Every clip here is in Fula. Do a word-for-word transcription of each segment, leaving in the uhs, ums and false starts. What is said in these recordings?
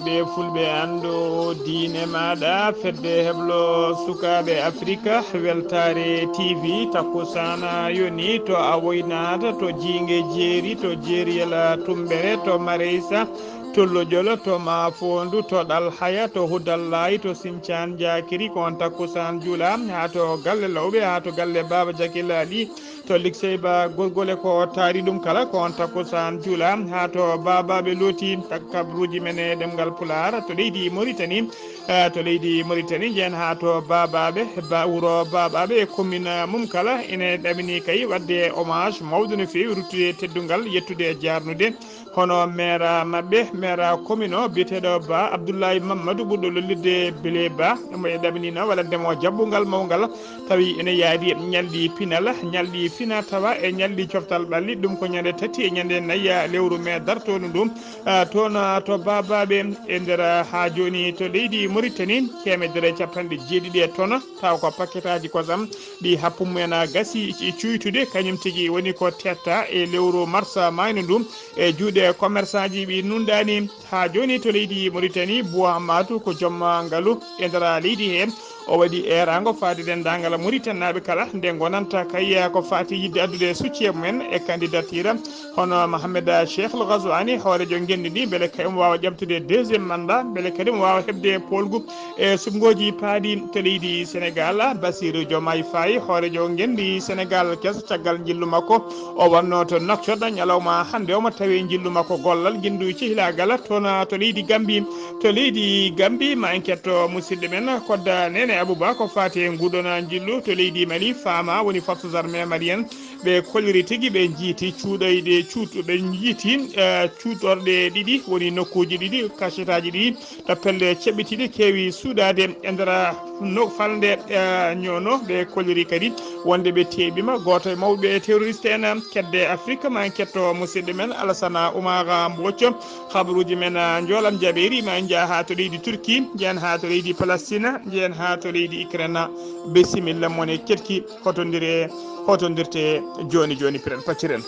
Ɓe fulɓe anndu diine maaɗa, fedde heblo sukaaɓe Afrika, weltaare T V, takkusaana yoni to a woynaata, to jiinge jeeri, to jeeriyel tumbere, to mareysa, to lojol, to maafoondu, to ɗalhaya, to hudallaay, to sincaan jaakiri, ko on takkusaan juula, haa to galle lawɓe, haa to galle baaba jakilaali, to liksey ba gorgole ko taari ɗum kala, ko on takkusaan juula, haa to baabaaɓe looti kabruuji men e ɗemngal Pulaar, to leydi Moritani, eh, to leydi Moritani, njeen haa to baabaaɓe, ba wuro baabaaɓe e commune mum kala, ene ɗamini kay waɗde hommage mawɗo no feewi, ruttude teddungal, yettude e jaarnude. Hono maire maɓɓe, maire commune o biyeteeɗo Ba Abdoulaye Mamadou ɓurɗo lollirde Bele Ba, mo e ɗaminino waɗande mo jaɓɓungal mawngal, tawi ene yaadi ñalɗi pinal, ñalɗi fina tawa e ñalɗi coftal ɓalli, ɗum ko ñande tati e ñande nayi lewru mee dartoondu ndu. Ah, toon, ah, to Babaɓe e nder, ah, haa jooni to leydi Mauritanie, teemedere e capanɗe jeeɗiɗi e tono, taw ko paquetaaji kosam ɗi happu mumen, ah, gasi e cuytude, kañum tigi woni ko tetta e lewru mars maayno ndu e juuɗe commerçant ji ɓi nunɗaani. Haa jooni to leydi Mauritanie, Bou Hammatou ko joom ngalu e nder leydi hee. O waɗi eeraango faade denndaangal Mauritanie naaɓe kala nde ngonanta kay ko faati yiɗde addude succee mumen e candidature hono Mohamed Cheikh El Ghazouani, hooreejo ngenndi ndi, mbele kay omo waawa ƴamtude deuxième mandat, mbele kadi omo waawa heɓde poolgu e suɓngooji paaɗi to leydi Sénégal. Bassirou Diomaye Faye, hooreejo ngenndi Sénégal keso, caggal njillu makko, o wonno to Nouakchott ñalawma hannde, omo tawi njillu makko gollal, ginndu cehilaagal, toon to leydi Gambie. To leydi Gambie, ma en ketto musidɗo men Kodda Nene Abouba ko faati e nguɗon njillu. To leydi Mali, Fama woni forces armées maliennes, ɓe kolliri tigi, ɓe njiiti cuuɗoyɗe, cuuɗ-, ɓe njiiti, eh, cuuɗorɗe ɗiɗi, woni nokkuuji ɗiɗi, cachetaaji ɗiɗi, to pelle ceɓɓitiiɗe keewi suuɗaade e nder no falnde, eh, ñoono. Ɓe kolliri kadi wonde ɓe teeɓiima gooto e mawɓe terroriste en kedde Afrique. Ma en ketto musidɗo men Alassane Oumar Mbocco. Habaruuji men, eh, njoolam jaɓeeri, ma en njah haa to leydi Turki, njehen haa to leydi Palestine, njehen haa to leydi Ukraine. Bisimilla mon e ketki. Hotondire, hotondirte jooni jooni, piren pacciren.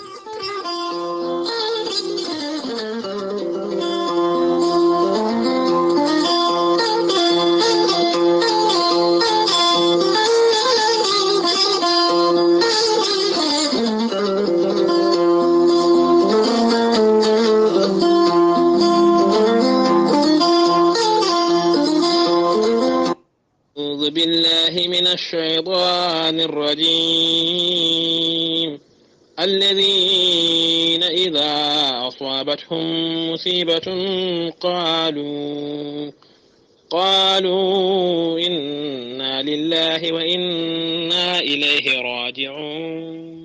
أعوذ بالله من الشيطان الرجيم. الذين إذا أصابتهم مصيبة قالوا، قالوا إنا لله وإنا إليه راجعون.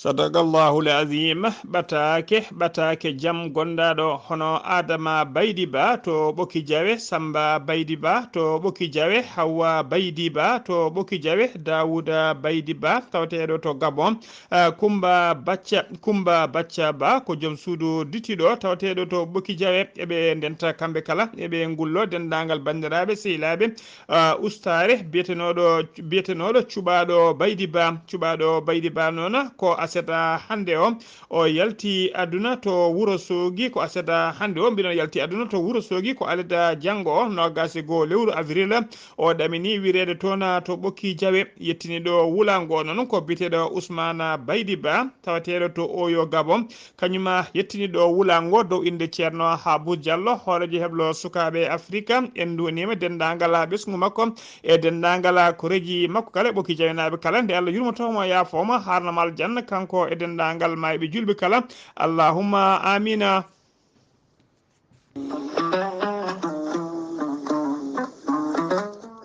Sadaqallahul azim. Ɓataake, ɓataake jam gondaaɗo hono Adama Baydi Ba to Ɓoki Jawe, Samba Baydi Ba to Ɓoki Jawe, Hawwa Baydi Ba to Ɓoki Jawe, Dawuda Baydi Ba tawateeɗo to Gabon, ah, Kumba Bacca, Kumba Bacca Ba ko joom suudu ditiɗo tawateeɗo to Ɓoki Jawe. Eɓe ndenta kamɓe kala, eɓe ngullo denndaangal banndiraaɓe, sehilaaɓe, ah, ustaare biyetenooɗo, biyetenooɗo Cuɓaaɗo Baydi Ba. Cuɓaaɗo Baydi Ba noon ko aset hannde o, o yalti aduna to Wuro Soogi. Ko aset hannde o, mbiɗon yalti aduna to Wuro Soogi, ko alet janngo o, noogaas e goo lewru avril, o ɗamini wireede toon to Ɓokki Jawe. Yettiniiɗo wulaango o noon ko biyeteeɗo Ousmane Baydi Ba, tawateeɗo to Oyo Gabon. Kañum yettini ɗo wulaango dow innde Ceerno Habu Diallo, hooreejo heblo sukaaɓe Afrika. En nduwaniima denndaangal ɓesngu makko e denndaangal koreeji makko kala, Ɓokki Jawenaaɓe kala, nde Allah yurmoto mo, yaafoo mo, haarna mo aljanna, kanko e denndaangal maayɓe juulɓe kala. Allahumma amiina.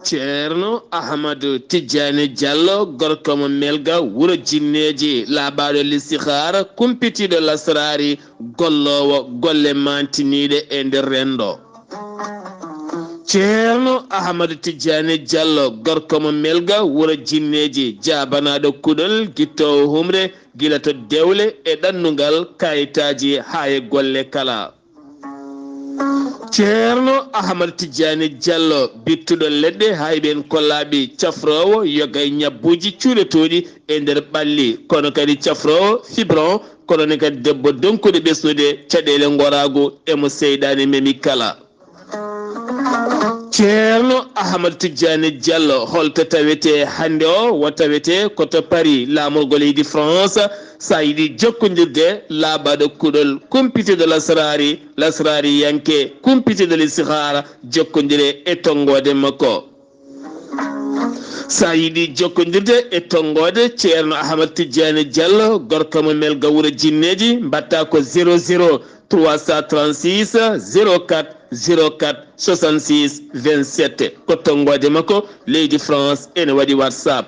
Ceerno Ahmadu Tijjaani Jallo, gorko mo Melga, wuro Jinneeji, laaɓaaɗo listihaara, kumpitiiɗo lasraari, golloowo golle maantiniiɗe e nder renndo. Ceerno Ahmadu Tijjaani Jallo, gorko mo Melga, wuro Jinneeji, jaabanaaɗo kuɗol, gittoowo humre, gila to dewle e ɗannungal, kayitaaji haa e golle kala. Ceerno Ahmad Tijjaani Jallo, bittuɗo leɗɗe, hayɓe en kollaaɓe cafroowo yoga e ñabbuuji cuuɗotooɗi e nder ɓalli, kono kadi cafroowo fibron, kono ne kadi debbo donkuɗo ɓesnude caɗeele ngoraagu e mo seyɗaane memi kala. Ceerno Ahmad Tijjaani Jallo, holto tawetee hannde o? Wo tawetee ko to Paris, laamorgo leydi France, so a yiɗi jokkondirde laaɓaaɗo kuɗol, kumpitiiɗo lasraari, lasraariyanke, kumpitiiɗo listihaara, jokkondiree e tonngoode makko. So a yiɗi jokkondirde e tonngoode Ceerno Ahmad Tijjaani Jallo, gorko mo Melga Wuro Jinneeji, mbaɗtaa ko zéro zéro trois cent trente-six zéro quatre zéro quatre soixante-six vingt-sept. Ko tonngoode makko leydi France, ene waɗi WhatsApp.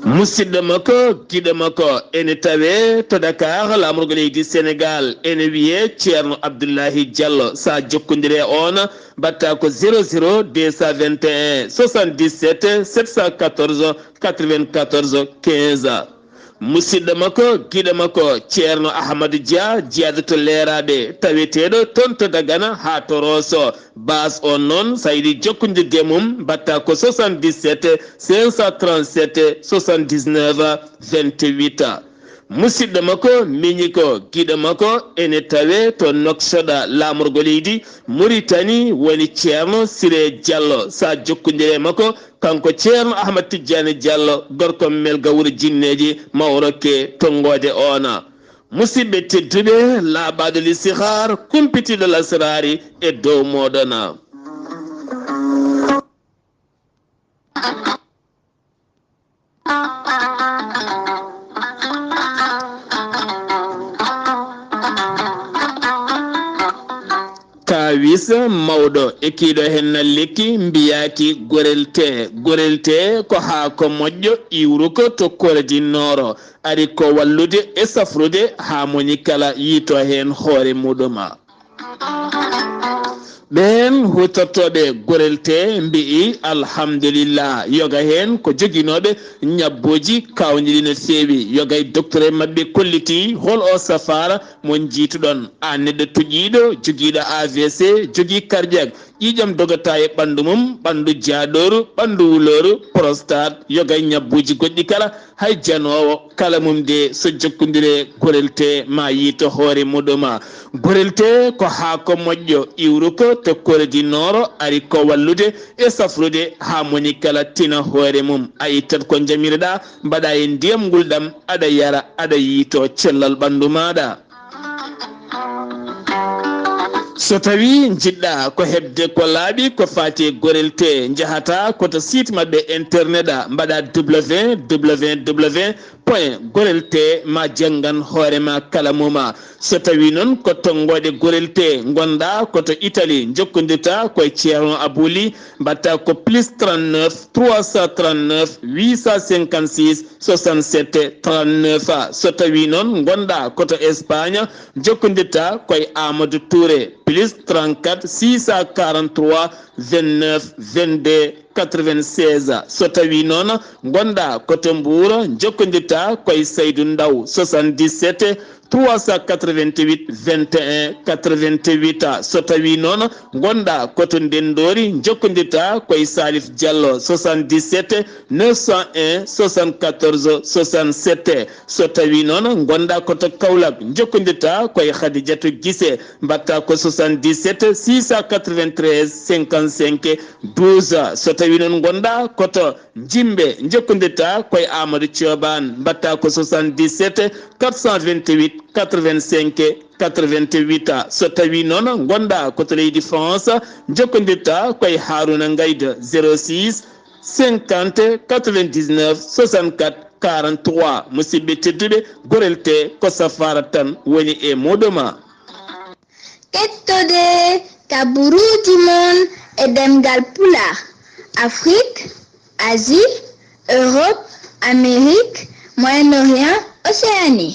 Musidɗo makko, giɗo makko, ene tawee to Dakar, laamorgo leydi Sénégal, ene wiyee Ceerno Abdullahi Jallo. So a jokkondiree e oon, mbaɗtaa ko zéro zéro deux cent vingt et un soixante-dix-sept sept cent quatorze quatre-vingt-quatorze quinze. Musidɗo makko, giɗo makko, Ceerno Ahmadu Dia, jeyaaɗo to Leeraaɓe, taweteeɗo toon to Dagana haa to Rooso. Baas on noon, so a yiɗi jokkondirde e mum, mbaɗtaa ko soixante-dix-sept cinq cent trente-sept soixante-dix-neuf vingt-huit. Musidɗo makko, miñiko, giɗo makko, ene tawee to Nouakchott, laamorgo leydi Muritani, woni Ceerno Siree Jallo. So a jokkondiree e makko, kanko Ceerno Ahmad Tijjaani Jallo, gorko Melga Wuro Jinneeji, ma o rokke tonngoode oona. Musidɓe tedduɓe, laaɓaaɗo listihaar, kumpitiiɗo lasraari e dow mooɗon. Kaawis mawɗo e kiiɗo heen na lekki mbiyaaki gorelte. Gorelte ko haako moƴƴo iwruko to Kordi Nooro, ari ko wallude e safrude haa moni kala yiito heen hoore muɗum. Ɓeen huutortooɓe gorelte mbi'i alhamdulillah, yoga heen ko joginooɓe ñabbuuji kaawniiɗi no feewi. Yoga e docteur maɓɓe kolliti hol o safaara mo njiituɗon. Aan neɗɗo tuƴiiɗo, jogiiɗo A V C, jogii cardiaque, ƴiiƴam dogata e ɓanndu mum, ɓanndu jaaɗooru, ɓanndu wulooru, prostate, yoga e ñabbuuji goɗɗi kala, hay janoowo kala mum de so jokkondire gorelte ma yiito hoore muɗum. Gorelte ko haako moƴƴo iwruko to Kordi Nooro, ari ko wallude e safrude haa moni kala tina hoore mum. A ittat ko njamiroɗaa, mbaɗaa e ndiyam ngulɗam, aɗa yara, aɗa yiito cellal ɓanndu maaɗa. So tawii njiɗɗaa ko heɓde ko laaɓi ko faati e gorelte, njahataa ko to site maɓɓe internet, mbaɗaa W W W point gorelte ma janngan hoore ma kala mum. So tawii noon ko tonngoode gorelte ngonɗaa ko to Italie, njokkondirtaa ko e Ceerno Abuli, mbaɗtaa ko plus trente-neuf trois cent trente-neuf huit cent cinquante-six soixante-sept trente-neuf. So tawii noon ngonɗaa ko to Espagne, njokkondirtaa ko e Amadou Touré, plus trente-quatre six cent quarante-trois vingt-neuf vingt-deux quatre-vingt-seize. So tawii noon ngonɗaa ko to Mbuur, njokkondirtaa ko e Saydu Ndaw, soixante-dix-sept trois cent quatre-vingt-huit vingt et un quatre-vingt-huit. So tawii noon ngonɗaa ko to Ndenndoori, njokkondirtaa ko e Salif Diallo, soixante-dix-sept neuf cent un soixante-quatorze soixante-sept. So tawii noon ngonɗaa ko to Kaolack, njokkondirtaa ko e Khadijatou Guissé, mbaɗtaa ko soixante-dix-sept six cent quatre-vingt-treize cinquante-cinq douze. So tawii noon ngonɗaa ko to Jimbe, njokkondirtaa ko e Amadou Thioban, mbaɗtaa ko soixante-dix-sept quatre cent vingt-huit quatre-vingt-cinq quatre-vingt-huit. So tawii noon ngonɗaa ko to leydi France, njokkondirtaa ko e Harouna Ngaïda, zéro six cinquante quatre-vingt-dix-neuf soixante-quatre quarante-trois. Musidɓe tedduɓe, gorelte ko safaara tan woni e muɗum. Kettode kaburuuji mon e ɗemngal Pulaar, Afrique, Asie, Europe, Amérique, Moyen-Orient, Océanie.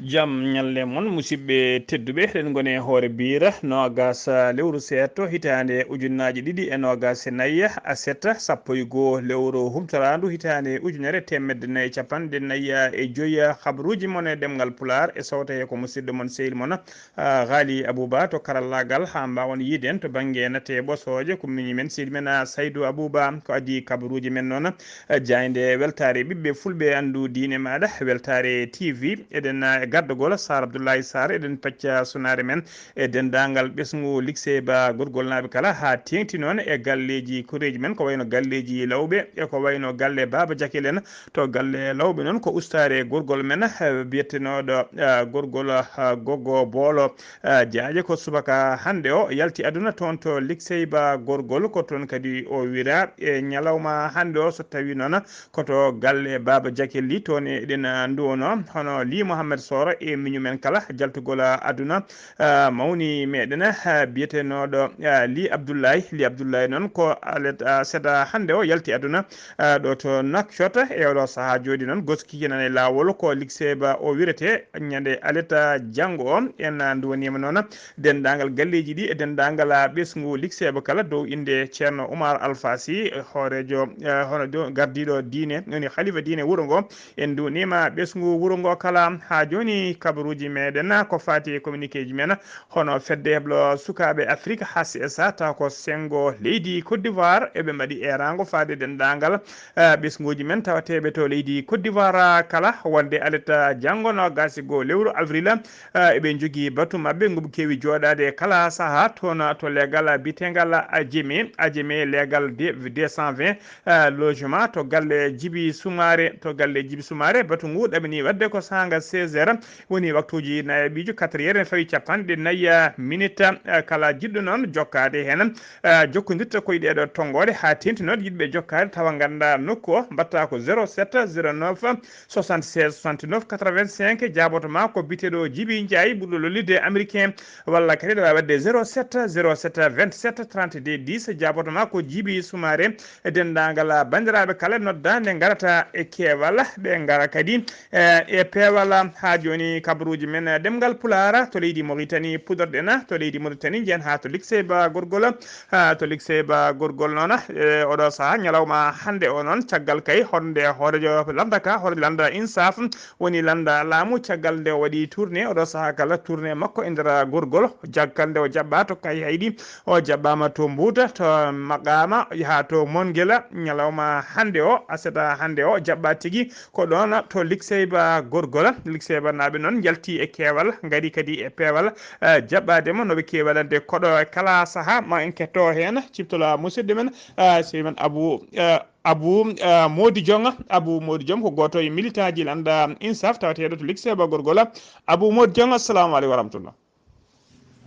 Jam ñalle mon, musidɓe tedduɓe. Eɗen ngoni e hoore biira, noogas lewru seeɗto, hitaande ujunnaaji ɗiɗi e noogas e nayi, aset, sappo e goo lewru humtoraandu, hitaande ujunere teemedde nayi e capanɗe nayi e joyi. Habaruuji mon e ɗemngal Pulaar e sawta he ko musidɗo mon, sehil mon, ah, Ghali Abouba to karallaagal, haa mbaawon yiide en to bannge nate ɓosooje, ko miñi men, sehil men, ah, Saydou Abouba, ko adii kabaruuji men noon. Eh, jaaynde weltaare ɓiɓɓe fulɓe, anndu diine maaɗa, weltaare T V. Eɗen, eh, gardagol Sar Abdoulaye Sar, eɗen pecca sunaare men e denndaangal ɓesngu Likseyba Gorgolnaaɓe kala, haa teeŋti noon e galleeji koreeji men, ko wayno galleeji lawɓe, e ko wayno galle Baaba Jakel en. To galle lawɓe noon, ko ustaare gorgol men, eh, biyetenooɗo, eh, gorgol, eh, Goggo Boolo. Ah, Jaaje ko subaka hannde o yalti aduna toon to Likseyba Gorgol, ko toon kadi o wira e ñalawma hannde o, so tawi noon ko to galle Baaba Jakel Li, toon eɗen, ah, nduwono, hono Li Mohammed Soro e miñu men kala, jaltugol, ah, aduna, ah, mawni meɗen, ah, biyetenooɗo, ah, Li Abdoulaye. Li Abdoulaye noon ko alet, ah, seeɗa hannde o yalti aduna, ah, ɗo to Nouakchott. E oɗo sahaa jooɗi noon, goskiiki nana e laawol ko Likseyba o wirete. Ñande aleta janngo o, en nduwaniima noon denndaangal galleeji ɗi e denndaangal ɓesngu Likseyba kala dow innde Ceerno Oumar Alfa Sy, hooreejo, eh, hono do-, gardiiɗo diine, woni halifa diine wuro ngo. En nduwaniima ɓesngu wuro ngo kala. Haa jooni kabaruuji meɗen ko faati e communiqué ji men, hono fedde heblo sukaaɓe Afrik, H C S A, tawa ko senngo leydi Côte d'Ivoire, eɓe mbaɗi eeraango faade denndaangal, eh, ɓesnguuji men tawateeɓe to leydi Côte d'Ivoire, ah, kala, wonde aleta janngo noogas e goo lewru avril, ah, eɓe njogii batu maɓɓe ngu ɓe keewi jooɗaade e kala sahaa toon to leegal biyeteengal Adjemé, Adjemé leegal deux cent vingt, ah, logement to galle Djiby Soumaré, to galle Djiby Soumaré. Batu ngu ɗaɓɓi waɗde ko saanga seize heures, woni waktuuji nayaɓiijo, quatre heures ene fawi capanɗe nayi minute, eh, kala jiɗɗo noon jokkaade heen, eh, jokkondirta koye ɗeeɗo tonngooɗe haa teeŋti noon yiɗɓe jokkaade tawa nganndaa nokku o, mbaɗta ko zéro sept zéro neuf soixante-seize soixante-neuf quatre-vingt-cinq, jaaboto ma ko biteɗo Djiby Ndiaye ɓurɗo lollirde américain, walla kadi aɗa waawi waɗde zéro sept zéro sept vingt-sept trente-deux dix, jaaboto ma ko Djiby Soumaré. E denndaangal banndiraaɓe kala nodda nde ngarata e keewal, ɓe ngara kadi, eh, e peewal. Haa jooni kabaruuji men ɗemngal Pulaar to leydi Mauritanie puɗɗorɗen, to leydi Mauritanie njiyen haa to Likseyba Gorgol, haa to Likseyba Gorgol noon, eh, oɗo sahaa ñalawma hannde o noon, caggal kay honde hooreejo lannda ka, hooreejo lannda Insaf, woni lannda laamu, caggal nde o waɗi tournée, oɗo sahaa kala tournée makko e nder Gorgol, caggal nde o jaɓɓaa to Kayhayɗi, o jaɓɓaama to Mbuuta, to Maqaama, yaha to Mongela, ñalawma hannde o, asata hannde o, jaɓɓaa tigi ko ɗoon to Likseyba Gorgol. Likseyba naaɓe noon njalti e keewal, ngari kadi e peewal, eh, jaɓɓaade mo no ɓe keewi waɗande koɗo e kala sahaa. Ma en ketto heen, ciftola musidɗo men, eh, sehil men Abou, eh, Abou, eh, Mody Diong. Abou Mody Diong ko gooto e militant ji lannda Insaf tawateeɗo to Likseyba Gorgol. Abou Mody Diong, assalamu aleykum wa rahmatullah.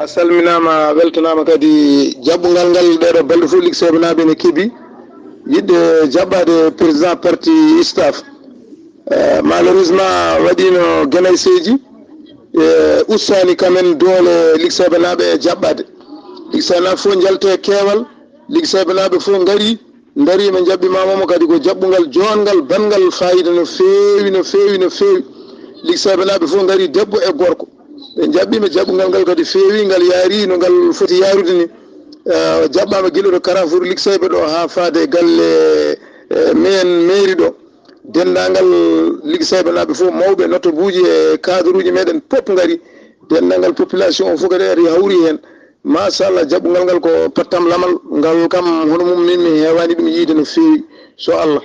A salminaama, a weltanaama kadi jaɓɓungal ngal. Ɗeeɗo balɗe fof Likseyba naaɓe ene keɓi yiɗde jaɓɓaade président parti Insaf. Eh, malheureusement, waɗiino geneseeji, eh, ustaani kamen doole Likseyba naaɓe e jaɓɓaade. Likseyba naaɓe fof njalti e keewal, Likseyba naaɓe fof ngari, ndariima, njaɓɓimaama mo kadi ko jaɓɓungal joɗngal, baɗngal faayiida no feewi, no feewi, no feewi. Likseyba naaɓe fof ngari, debbo e gorko. Ɓe njaɓɓiima, jaɓɓungal ngal kadi feewi, ngal yaari no ngal foti yaarude ni. Eh, jaɓɓaama gila to Carrefour Likseyba ɗo haa faade galle, eh, men mairie ɗo. Denndaangal Likseyba naaɓe fof, mawɓe, notabuuji e cadre uji meɗen pop ngari. Denndaangal population o fof kadi ari hawri heen. Machallah, jaɓɓungal ngal ko pattam lamal. Ngal kam, hono mum min mi heewaani ɗum yiide no feewi, so Allah.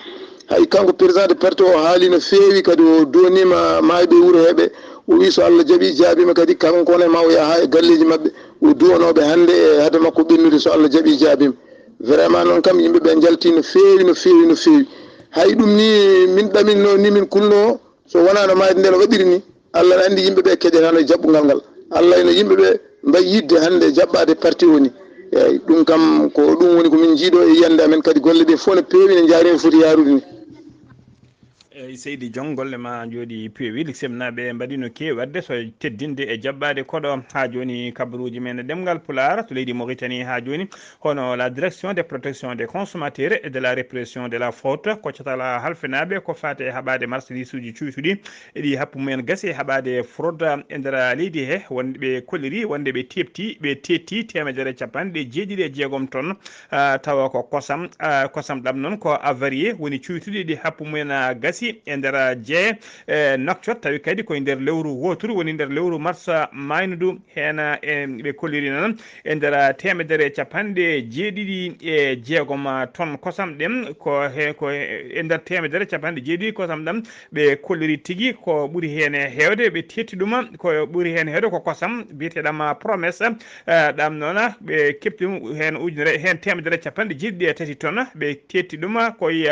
Hay kanko président de parti o haali no feewi, kadi o dooniima maayɓe wuro heeɓe. O wi so Allah jaɓi, jaabiima kadi, kanko ne ma o yaha e galleeji maɓɓe. O duwanooɓe hannde e hade makko ɓennude, so Allah jaɓi, jaabiima. Vraiment noon kam, yimɓe ɓe njalti no feewi, no feewi, no feewi. Hay ɗum ni min ɗaminno, ni min kulno, so wonaa no maayde nde no waɗiri ni, Allah ne anndi yimɓe ɓe keƴataano e jaɓɓungal ngal. Allah eno yimɓe ɓe mbayi yiɗde hannde jaɓɓaade parti o ni. Eeyi, ɗum kam ko ɗum woni ko min njiiɗo e yiyannde amen, kadi golle ɗe fof no peewi, no njaari no foti yaarude ni. Eyi, seydi Diong, golle ma njooɗi peewi. Liksemnaaɓe mbaɗino keewi waɗde so teddinde e jaɓɓaade koɗo haa jooni kabaruuji men e ɗemngal Pulaar to leydi Mauritanie haa jooni, hono la direction de protection des consommateurs et de la répression de la fraude, koccata la halfinaaɓe ko faati e haɓaade marsandiisuuji cuytuɗi. Eɗi happu mumen gasi e haɓaade fraude e nder leydi he, wonɓe kolliri wonde ɓe teɓti, ɓe tetti teemedere capanɗe jeeɗiɗi e jeegom ton, ah, tawa ko kosam, ah, kosam ɗam noon ko avarié woni cuytuɗi, ɗi happu mumen, ah, gasi e nder jeeye, eh, nokcot, tawi kadi koye nder lewru wooturu, woni nder lewru mars, ah, maaynudu, heen, ah, e ɓe kolliri noon e nder teemedere capanɗe jeeɗiɗi e jeegom ton kosam ɗem, ko he, ko he, e nder teemedere capanɗe jeeɗiɗi kosam ɗam ɓe kolliri tigi ko ɓuri heen heewde, ɓe tetti ɗuma ko ɓuri heen heewde ko kosam biyeteeɗam promesse, eh, ɗam noon ɓe keɓti ɗum heen ujunere, heen teemedere capanɗe jeeɗiɗi e tati ton, ɓe tetti ɗuma koye,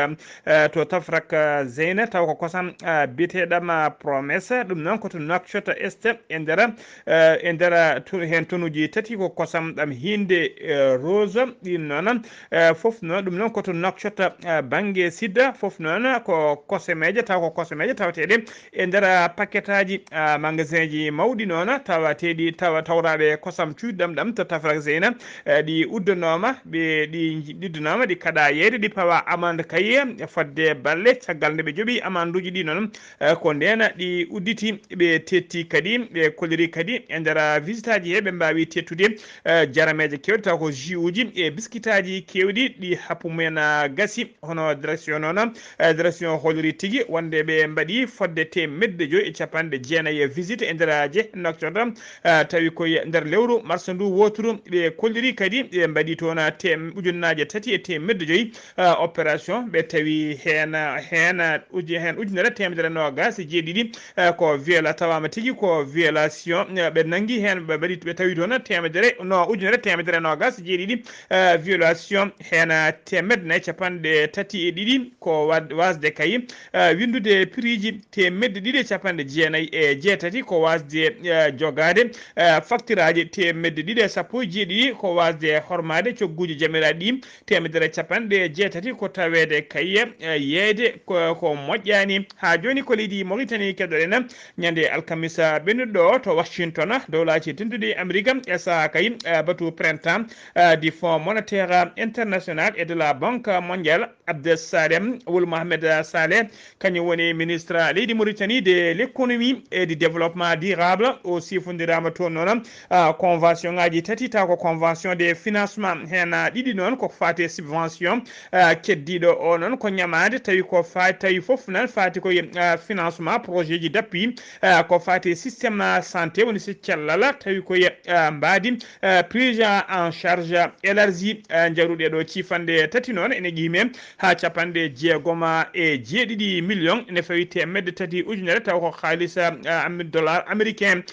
eh, to Tafrak, eh, Zeyna, taw ko kosam, eh, biyeteeɗam promesse, ɗum noon ko to Nouakchott Est e nder, eh, e nder, eh, to-, heen tonuuji tati ko kosam ɗam hiinde, eh, rose, ɗin noon, eh, fof noon, ɗum noon ko to Nouakchott, eh, bannge Sud, fof noon ko kosemeeje, taw ko kosemeeje tawateeɗe e nder, eh, paquetaaji, eh, magasinji mawɗi noon, tawateeɗi, tawa, tawraaɓe kosam cuuɗi ɗam ɗam to Tafrak Zeyna, eh, ɗi uddanooma, ɓe, ɗi nji-, ɗi uddanooma, ɗi kaɗa yeeyde, ɗi pawa amande kayye fodde balle, caggal nde ɓe joɓi amanduuji ɗi noon, eh, ko ndeen ɗi udditi, ɓe tetti kadi, ɓe kolliri kadi e nder visitaaji he ɓe mbaawi tettude, eh, jarameeje keewɗe, taw ko jus uji e biskitaaji keewɗi, ɗi happu mumen, ah, gasi, hono direction noon, eh, direction holliri tigi wonde ɓe mbaɗi fodde teemedde joyi e capanɗe jeenayi e visite e nder jeeye nokcot, ah, tawi koye nder lewru mars ndu wooturu, ɓe kolliri kadi ɓe mbaɗi toon tem-, ujunnaaje tati e teemedde joyi, ah, opération, ɓe tawi heen, heen, uji-, heen ujunere teemedere noogaas e jeeɗiɗi, eh, ko viola-, tawaama tigi ko violation, eh, ɓe nanngi heen, ɓe mbaɗi, ɓe tawi toon teemedere, no, ujunere teemedere noogaas e jeeɗiɗi, eh, violation, heen, eh, teemedde nayi capanɗe tati e ɗiɗi ko wa-, waasde kay, eh, winndude piriiji, teemedde ɗiɗi e capanɗe jeenayi e jeetati ko waasde, eh, jogaade, eh, faktiraaji, teemedde ɗiɗi e sappo e jeeɗiɗi ko waasde hormaade cogguuji jamiraaɗi ɗi, teemedere capanɗe jeetati ko taweede kay, eh, yeeyde ko, ko moƴƴaani. Haa jooni ko leydi Mauritanie keɗoɗen ñande alkamisa ɓennuɗo ɗo to Washington, Dowlaaji Dentuɗi Amerik, e sahaa kay, eh, batu printemps, eh, du Fonds Monétaire International et de la Banque Mondiale, Abdel Salem Wul Mohamed Saleh, kañum woni ministre leydi Mauritanie de l'économie et du développement durable. O sifondiraama toon noon, ah, convention ngaji tati, taw ko convention de financement, heen, ah, ɗiɗi noon ko faati e subvention, ah, keddiiɗo o noon ko ñamaande, tawi ko fa-, tawi fof noon faati ko e, ah, financement projet ji d'appui, ah, ko faati e système, ah, santé, woni si cellal, tawi ko e, ah, mbaadi, ah, prise en charge élargie, ah, njaruɗe ɗo ciifanɗe tati noon ene qiime haa capanɗe jeegom e jeeɗiɗi million, ene fawi teemedde tati ujunere, taw ko haalis, ah, ami-, dollar américain.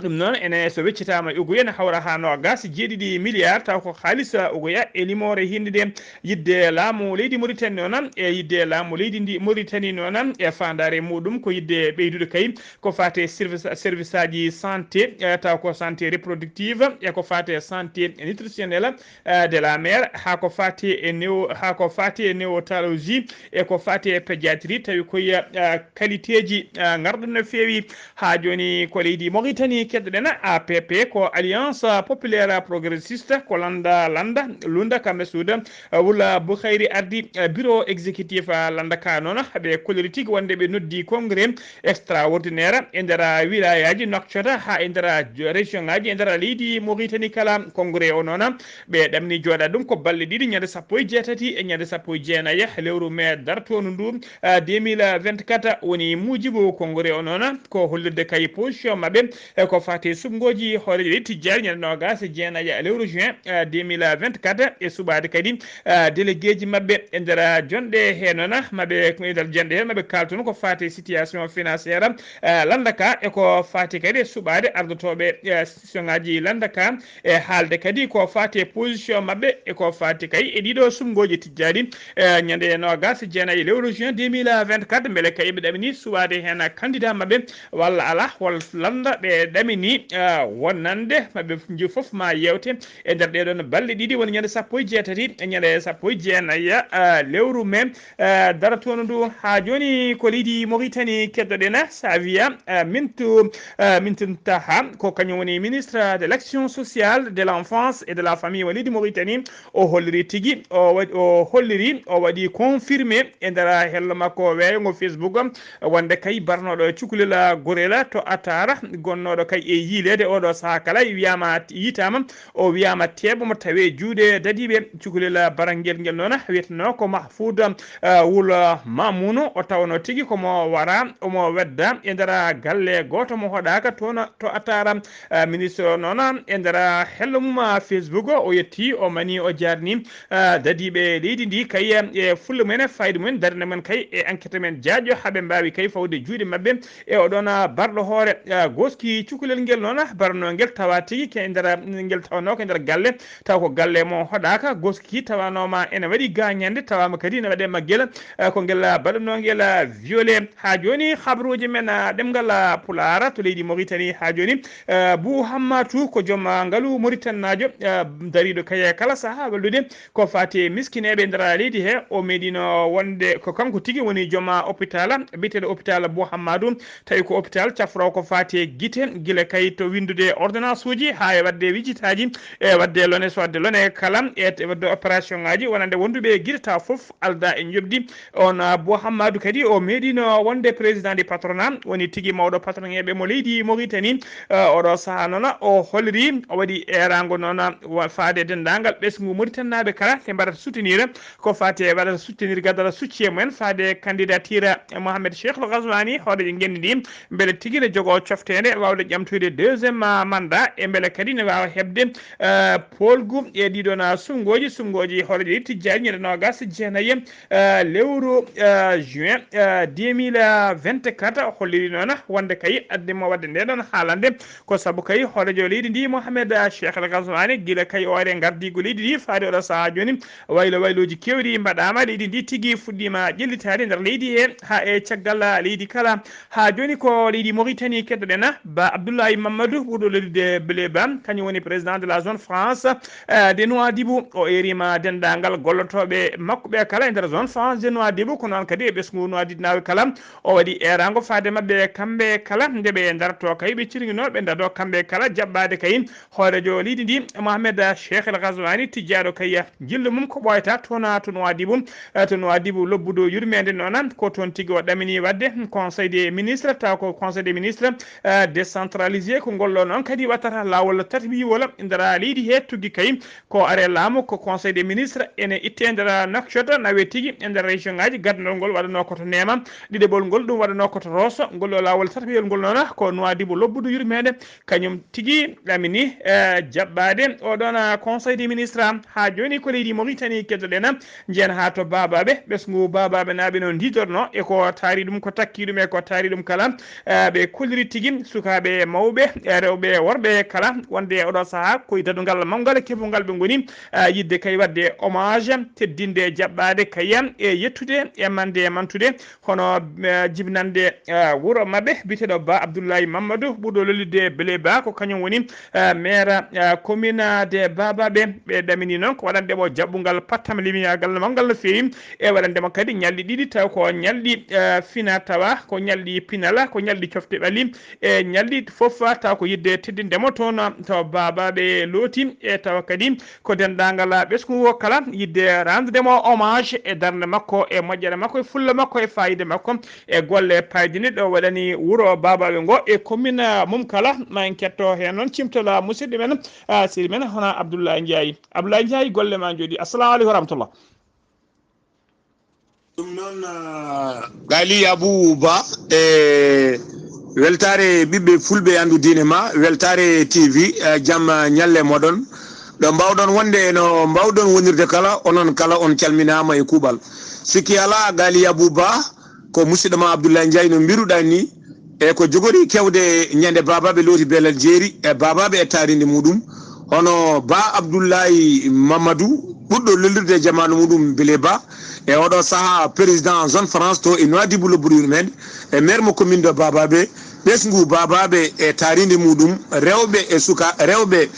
Ɗum noon ene so weccitaama uguya ene hawra haa noogaas e jeeɗiɗi milliard, taw ko haalis uguya e limoore hinnde nde. Yiɗde laamu leydi Mauritanie noon, e yiɗde laamu leydi ndi Mauritanie noon, e faandaare muɗum ko yiɗde ɓeydude kay ko faati e service, service aji santé, eh, taw ko santé reproductive, e ko faati e santé nutritionnelle, eh, de la mère, haa ko faati e néo-, haa ko faati e néonatologie, e ko faati e pédiatrie, tawi ko, eh, qualité ji, eh, ngarɗo no feewi. Haa jooni ko leydi Mauritanie keɗoɗen, A P P, ko Alliance Populaire Progressiste, ko lannda, lannda, lunda ka Mesouda, eh, Wula Boukhayri ardi, eh, bureau exécutif, eh, lannda ka noon, ɓe kolliri tigi wonde ɓe noddi congrès extraordinaire e nder wilayaaji Nouakchott haa e nder région ngaji e nder leydi Mauritanie kala. Congrès o noon ɓe ɗamni jooɗa ɗum ko balɗe ɗiɗi, ñande sappo e jeetati e ñande sappo e jeenayi lewru mai dartoondu ndu, ah, deux mille vingt-quatre. Woni muujibu congrès o noon ko hollirde kay position maɓɓe e ko faati e suɓngooji hooreejo leydi tijjaari ñande noogaas e jeenayi lewru juin, ah, deux mille vingt-quatre, e suɓaade kadi, ah, délégué ji maɓɓe e nder jonɗe he noon maɓɓe, e nder jonɗe he maɓɓe kaaltunu ko faati e situation financière, ah, lannda ka e ko faati kadi e suɓaade ardotooɓe, ah, institution ngaji lannda ka e haalde kadi ko faati e position maɓɓe e ko faati kay e ɗiɗo suɓngooji tijjaari, eh, ñande noogaas e jeenayi lewru juin deux mille vingt-quatre, mbele kay ɓe ɗamini suɓaade heen candidat maɓɓe walla alaa, hol lannda ɓe ɗamini ni, ah, wonande maɓɓe nji fof ma yewte e nder ɗee ɗoon balɗe ɗiɗi, woni ñande sappo e jeetati e ñande sappo e jeenayi, ah, lewru mai, ah, daratoondu ndu. Haa jooni ko leydi Mauritanie keddoɗen, Savia, ah, Mintu, ah, Mintu Taha, ko kañum woni ministre de l'action sociale, de l'enfance et de la famille mo leydi Mauritanie. O holliri tigi, o wa-, o holliri, o waɗi confirmé e nder hello makko weeyo ngo Facebook, wonde kay barnooɗo cukalel Gorel to Atara, gonnooɗo kay e yiileede oɗo sahaa kala, wiyaama, yitaama, o wiyaama teeɓo mo tawee juuɗe dadiiɓe. Cukalel barangel ngel noon wiyetenoo ko Mahfoud, eh, Wul Mamoun, o tawnoo tigi ko mo wara, omo wedda e nder galle gooto mo hoɗaaka toon to Atara. Eh, ministre o noon e nder hello mum, ah, Facebook, o yetti, o mani, o jarni, ah, dadiiɓe leydi ndi kay, eh, e fulla mumen, fayida mumen, darnde mumen kay e enquête men jaaƴo, haa ɓe mbaawi kay fawde juuɗe maɓɓe e oɗon, ah, barɗo hoore, ah, goski cukalel ngel noon, ah, barnoo ngel tawa tigi ke nder, ngel tawanoo ko nder galle, taw ko galle mo hoɗaaka, goski tawanooma ene waɗi gaañande, tawaama kadi ene waɗe maggel, ah, ko ngel, ah, baɗanoo ngel, ah, violé. Haa jooni, habruuji men, ah, ɗemngal, ah, Pulaar to leydi Mauritanie haa jooni, eh, Buu Hammatu ko joom, ah, ngalu Mauritannaajo, eh, dariiɗo kay e kala sahaa wallude ko faati e miskineeɓe nder leydi he. O meeɗino wonde ko kanko tigi woni joom, ah, hôpital, biyeteeɗo hôpital Buu Hammatu, tawi ko hôpital cafroowo ko faati e gite, gila kay to winndude ordonnance uji haa e waɗde wisitaaji, e waɗde lone, so waɗde lone kala, e te-, waɗde opération ŋaaji wonande wonduɓe e gite tawa fof aldaa e njoɓdi. On, ah, Buu Hammatu kadi o meeɗino wonde président du patronat, woni tigi mawɗo patronŋeeɓe mo leydi Mauritanie. Ah, oɗo sahaa noon o holliri, o waɗi eeraango noon wa-, faade denndaangal ɓesngu Mauritannaaɓe kala ɓe mbaɗata soutenir, ko faati e waɗata soutenir, gaddata soutien mumen faade candidature Mohamed Cheikh El Ghazouani, hooreejo ngenndi ndi, mbele tigi ne jogoo cofteende waawde ƴamtoyde deuxième, ah, mandat, e mbele kadi ne waawa heɓde, ah, poolgu e ɗiɗon, ah, suɓngooji, suɓngooji hooreejo ɗi tijjaani ñande noogaas e jeenayi, eh, lewru, eh, juin, eh, deux mille vingt-quatre, holliri noon wonde kay addi mo waɗde nde ɗon haalande ko sabu kay hooreejo leydi ndi Mohamed, eh, Cheikh El Ghazouani, gila kay o ari e ngardiigu leydi ndi faade oɗo sahaa jooni, waylo waylooji keewɗi mbaɗaama, leydi ndi tigi fuɗɗiima ƴellitaade nder leydi he haa e caggal leydi kala. Haa jooni ko leydi Mauritanie keddoɗen, Ba Abdoulaye Mamadou ɓurɗo lollude Blé Ba, kañum woni président de la zone franche, eh, de Nouadhibou. O eeriima denndaangal gollotooɓe makko ɓe kala e nder zone franche de Nouadhibou, ko noon kadi e ɓesngu Nouadhibou naaɓe kala. O waɗi eeraango faade maɓɓe kamɓe kala nde ɓe ndartoo kay, ɓe cirginoo ɓe ndadoo kamɓe kala jaɓɓaade kay hooreejo leydi ndi, Mohamed Cheikh El Ghazouani, tijjaaɗo kay jillu mum ko ɓooyata toon to Nouadhibou, eh, to Nouadhibou lobbudu yurmeende noon, ko toon tigi o ɗamini waɗde Conseil des ministres, taw ko Conseil des ministres, eh, décentralisé, ko ngol ɗoo noon kadi waɗata laawol tataɓiwol nder leydi he, tuggi kay ko are laamu, ko Conseil des ministres ene itte nder Nouakchott, nawe tigi e nder région ŋaaji, gadanol ngol waɗanoo ko to Neema, ɗiɗaɓol ngol ɗum waɗanoo ko to Rosso, ngol ɗoo laawol tataɓiwol ngol noon ko Nouadhibou lobbudu yurmeende, kañum tigi ɗamini, eh, jaɓɓaade oɗon, ah, Conseil des ministres. Haa jooni ko leydi Mauritanie keddoɗen, njiyen haa to Babaɓe, ɓesngu Babaɓe naaɓe no ndidorno e ko taari ɗum, ko takki ɗum e ko taari ɗum kala. Eh, ɓe kolliri tigi sukaaɓe e mawɓe, eh, rewɓe e worɓe kala, wonde e oɗo sahaa ko e dadungal mawngal e keɓungal ɓe ngoni, eh, yiɗde kay waɗde hommage, teddinde, jaɓɓaade kay e yettude e mande e mantude hono, eh, jibnande, eh, wuro maɓɓe, biyeteeɗo Ba Abdoulaye Mamadou, ɓurɗo lollude Blé Ba, ko kañum woni, eh, maire, eh, commune de Babaɓe. Ɓe ɗamini noon ko waɗande mo jaɓɓungal pattam limiyagal mawngal no feewi, e waɗande mo kadi ñalɗi ɗiɗi, taw ko ñalɗi, eh, fina tawa, ko ñalɗi pinala, ko ñalɗi cofte ɓalli, e ñalɗi fof taw ko yiɗde teddinde mo toon to Babaɓe looti, e tawa kadi ko denndaangal ɓesngu ngo kala yiɗde rendre mo hommage e darnde makko, e moƴƴere makko, e fulla makko, e fayida makko, e golle payɗiniɗe o waɗani wuro Babaɓe ngo e commune mum kala. Ma en ketto heen noon cimtol musidɗo men, ah, sehil men hono Abdoulaye Ndiaye. Abdoulaye Ndiaye, golle ma njooɗi. Assalamu aleykum wa rahmatullah. Ɗum noon, ah, Gali Abou Ba, e weltaare ɓiɓɓe fulɓe anndu diine ma, weltaare T V, eh, jam, ah, ñalle moɗon. Ɗo mbawɗon wonde e no mbawɗon wonirde kala, onon kala on calminaama e kuuɓal. Sikki alaa, Gali Abou Ba, ko musidɗo ma Abdoulaye Ndiaye no mbiruɗaa ni, e ko jogori kewde ñande Babaɓe looti Belal Jeeri e Babaɓe e taarinde muɗum, hono Ba Abdoulaye Mamadou, ɓurɗo lellirde e jamaanu muɗum Blé Ba, e oɗo sahaa président zone franche to e Nouadhibou lobbudu yurmeende, e maire mo commune de Babaɓe, Ɓesngu baabaaɓe e taariindi muuɗum, rewɓe e suka, rewɓe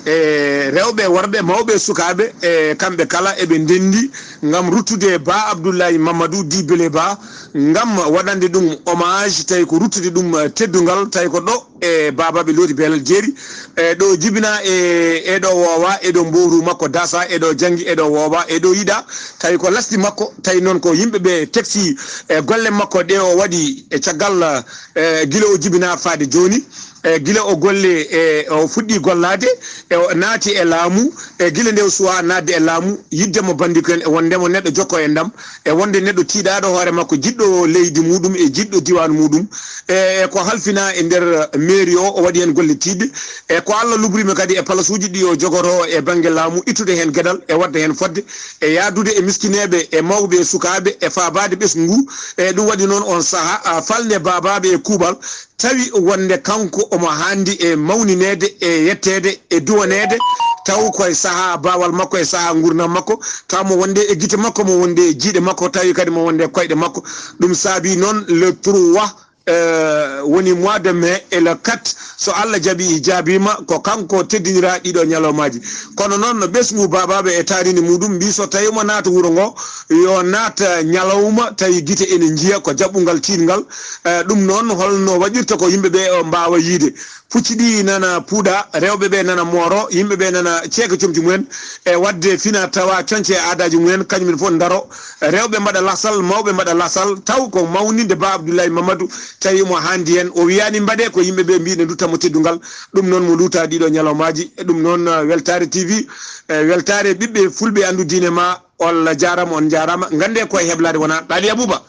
e rewɓe, worɓe, mawɓe e sukaaɓe, e kamɓe kala eɓe ndenndi ngam ruttude Ba Abdullahi Mamadou Di Bele Ba, ngam waɗande ɗum hommage, tawi ko ruttude ɗum teddungal, tawi ko ɗo e baabaaɓe Looti Belal Jeeri, e ɗo jibina e, e ɗo woowa, e ɗo mbowru makko dasa, e ɗo janngi, e ɗo woowa, e ɗo yiɗa, tawi ko lasdi makko, tawi noon ko yimɓe ɓe teksi e golle makko ɗe o waɗi e caggal, e gila o jibina faade jooni, e gila o golle, e o fuɗɗi gollaade, e o naati e laamu, e gila nde o suwa naatde e laamu, yiɗde mo banndiko en, e wonde mo neɗɗo jokko e ndam, e wonde neɗɗo tiiɗaaɗo hoore makko, jiɗɗo leydi muuɗum e jiɗɗo diiwaan muuɗum, e, e ko halfina e nder mairie o, o waɗi heen golle tiiɗɗe, e ko Allah lubrima kadi e palasuuji ɗi o jogotoo e bannge laamu, ittude heen geɗal, e waɗde heen fodde, e yahdude e miskineeɓe, e mawɓe, e sukaaɓe, e faabaade ɓesngu ngu. E ɗum waɗi noon on sahaa, a, falnde baabaaɓe e kuuɓal, tawi wonde kanko omo haandi e mawnineede, e yetteede, e duwaneede, taw koye sahaa baawal makko, e sahaa nguurndam makko, taw mo wonde e gite makko, mo wonde e jiiɗe makko, tawi kadi mo wonde e koyɗe makko. Ɗum saabi noon le trois, euh, woni mois de mai, e le quatre, so Allah jaɓi, jaabiima, ko kanko teddinira ɗiɗo ñalawmaaji. Kono noon, no ɓesngu baabaaɓe e taariindi muuɗum mbi, so tawi omo naata wuro ngo, yo naat ñalawma, tawi gite ene njiya ko jaɓɓungal tiiɗngal. Eh, ɗum noon, holno waɗirta ko yimɓe ɓe, o, mbaawa yiide? Pucci ɗi nana puuɗa, rewɓe ɓe nana mooro, yimɓe ɓe nana ceeka comci mumen, e waɗde fina tawa coñce e aadaaji mumen, kañumen fof ndaro. Rewɓe mbaɗa lasal, mawɓe mbaɗa lasal, taw ko mawninde Ba Abdoulaye Mamadou, tawi omo haandi heen. O wiyaani mbaɗe ko yimɓe ɓe mbiɗe ndutta mo teddungal. Ɗum noon mo luuta ɗiɗo ñalawmaaji. E ɗum noon, eh, Weltaare T V, eh, weltaare ɓiɓɓe fulɓe anndu diine ma, on jaaraama, on jaaraama. Ngannde koye heblaade wona Ɗaali Abuba.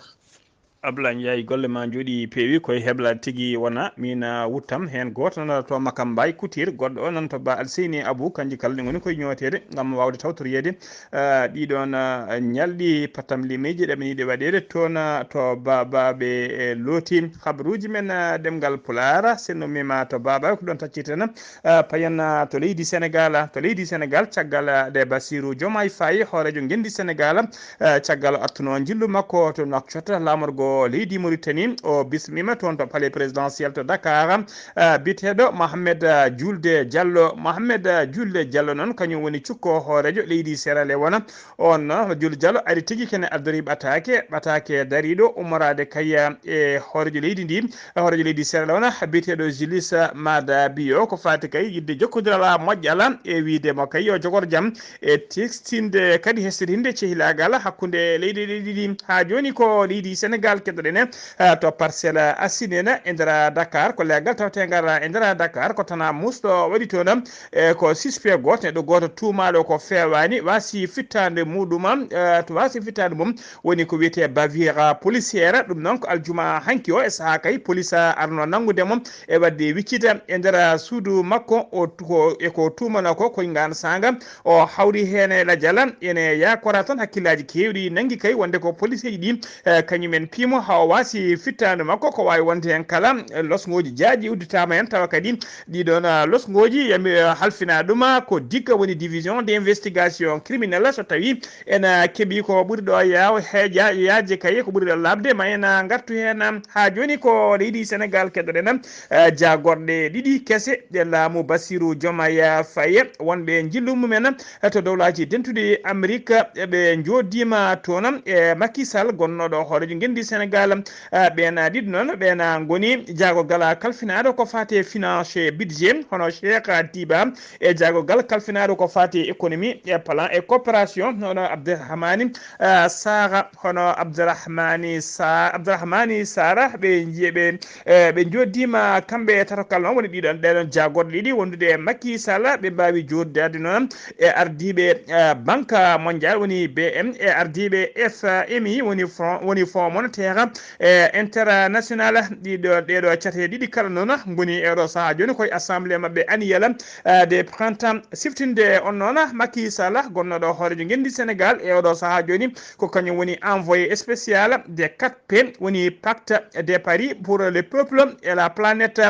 Abla Ndiaye, golle ma njooɗi peewi, koye heblaade tigi wona. Min, ah, wuttam heen gooto nana to Makam Mbaye Couture, goɗɗo o nana to Ba Alseyni Abou, kanji kala ɗi ngoni koye ñooteede ngam waawde tawtoreede, ah, ɗiɗon, ah, ñalɗi pattam limeeji ɗe min yiɗi waɗeede toon, ah, to Baabaaɓe, e Looti. Habruuji men, ah, ɗemngal Pulaar, so en ummiima to Baabaaɓe ko ɗoon taccirten, ah, payen, ah, to leydi Senegaal, to leydi Senegaal, caggal, ah, nde Bassirou Diomaye Faye, hooreejo ngenndi Senegaal, eh, caggal o artuno njillu makko to Nouakchott, laamorgo leydi Mauritanie, o bismiima toon to palais présidentiel to Dakar, eh, biyeteeɗo Mohamed, eh, Julde Diallo. Mohamed, eh, Julde Diallo noon, kañum woni cukko hooreejo leydi Sierra Leone. On, eh, Julde Diallo ari tigi kene ardori ɓataake, ɓataake dariiɗo ummoraade kay, eh, e hooreejo leydi ndi, hooreejo leydi Sierra Leone, biyeteeɗo Julius Maada Bio, ko faati kay yiɗde jokkondiral moƴƴal e wiyde mo kay yo jogor jam, e teksinde kadi hesɗitinde cehilaagal hakkunde leyɗe ɗe ɗiɗi. Haa jooni ko leydi Senegaal keddoɗen, eh, to Parcelles Assainies e nder Dakar, ko leegal tawteengal e nder Dakar, ko tanaa musɗo waɗi toon, eh, ko suspect gooto, neɗɗo gooto tuumaaɗo ko feewaani, waasi fittaande muɗum, eh, to waasi fittaande mum, woni ko wiyetee bavure policière. Ɗum noon ko aljuma hanki o, e sahaa kay, police arno nanngude mo e waɗde wiccita e nder suudu makko, o tu-, ko, e ko tuumanoo ko, koyngaan saanga, o hawri heen e lajal. Ene yaakora tan hakkillaaji keewɗi nanngi kay wonde ko policeeji ɗi, eh, kañumen piimo haa o waasi fittaandu makko. Ko waawi wonde heen kala, eh, losngooji jaaƴi udditaama heen, tawa kadi ɗiɗon, ah, losngooji, yami, eh, halfina ɗum, ah, ko digga woni division d'investigation criminelle, so tawi ena keɓi ko ɓuri ɗo yaaw-, heeƴa-, yaajde kay, ko ɓuri ɗo laaɓde, ma en, ah, ngartu heen, ah, haa jooni ko leydi Senegaal keddoɗen, ah, jaagorɗe ɗiɗi kese ɗe laamu Bassirou Diomaye Faye, wonɓe njillu mumen, ah, to Dowlaaji Dentuɗi Amerik, ɓe njooɗdiima toon e Macky Sall, gonnooɗo hooreejo ngenndi Senegaal. Ah, ɓeen, ah, ɗiɗo noon, ɓeen, ah, ngoni jaagorgal kalfinaaɗo ko faati e finance e budget, hono Cheikh Diba, e jaagorgal kalfinaaɗo ko faati e économie, e plan et coopération, hono Abdourahmane, ah, Sarr, hono Abdourahmane Sa-, Abdourahmane Sarr, ɓe nji-, ɓe, eh, ɓe njooɗdiima kamɓe tato kala noon, woni ɗiɗon, ɗeɗon jaagorɗe ɗiɗi wondude e Macky Sall, ɓe mbaawi jooɗidaade noon e ardiiɓe, eh, Banque Mondiale, woni B M, e ardiiɓe F M I, woni Front, woni Fonds Monétaire, e international. Ɗiɗo, ɗeɗo cate ɗiɗi kala noon ngoni e oɗo sahaa jooni koye assemblée maɓɓe annuelle, eh, de printemps. Siftinde on noon, Macky Sall, gonnooɗo hooreejo ngenndi Senegaal e oɗo sahaa jooni, ko kañum woni envoyé spécial de quatre P, woni Pacte de Paris pour le peuple et la planète.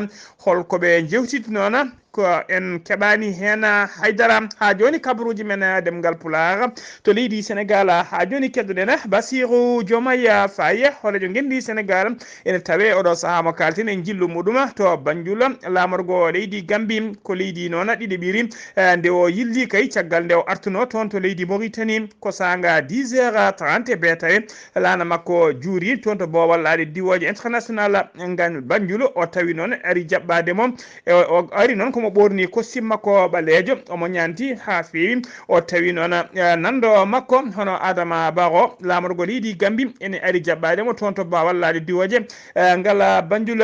Holko ɓe njewtidi noon? ko en keɓaani heen haydara. Haa jooni kabaruuji men, eh, ɗemngal Pulaar to leydi Senegaal. Haa jooni keddoɗen Basiiru Jomaay Faye, hooreejo ngenndi Senegaal, ene tawee oɗo sahaa mo kaalten e njillu muɗum to Banjul. Laamorgo leydi Gambi ko leydi noon ɗiɗi ɓiri, eh, nde o yilli kay caggal nde o artuno toon to leydi Moritani ko saanga dix heures trente beetawe. Laana makko juuri toon to boowal laaɗe diwooje international ngan Banjul. O tawi noon ari jaɓɓaade mo. E o, o ari noon ko mo ɓoorni costume makko ɓaleejo, omo ñaanti haa feewi. O tawi noon, eh, nanndo makko hono Adama Barrow, laamorgo leydi Gambi, ene ari jaɓɓaade mo toon to boowal laaɗe diwooje, eh, ngal Banjul.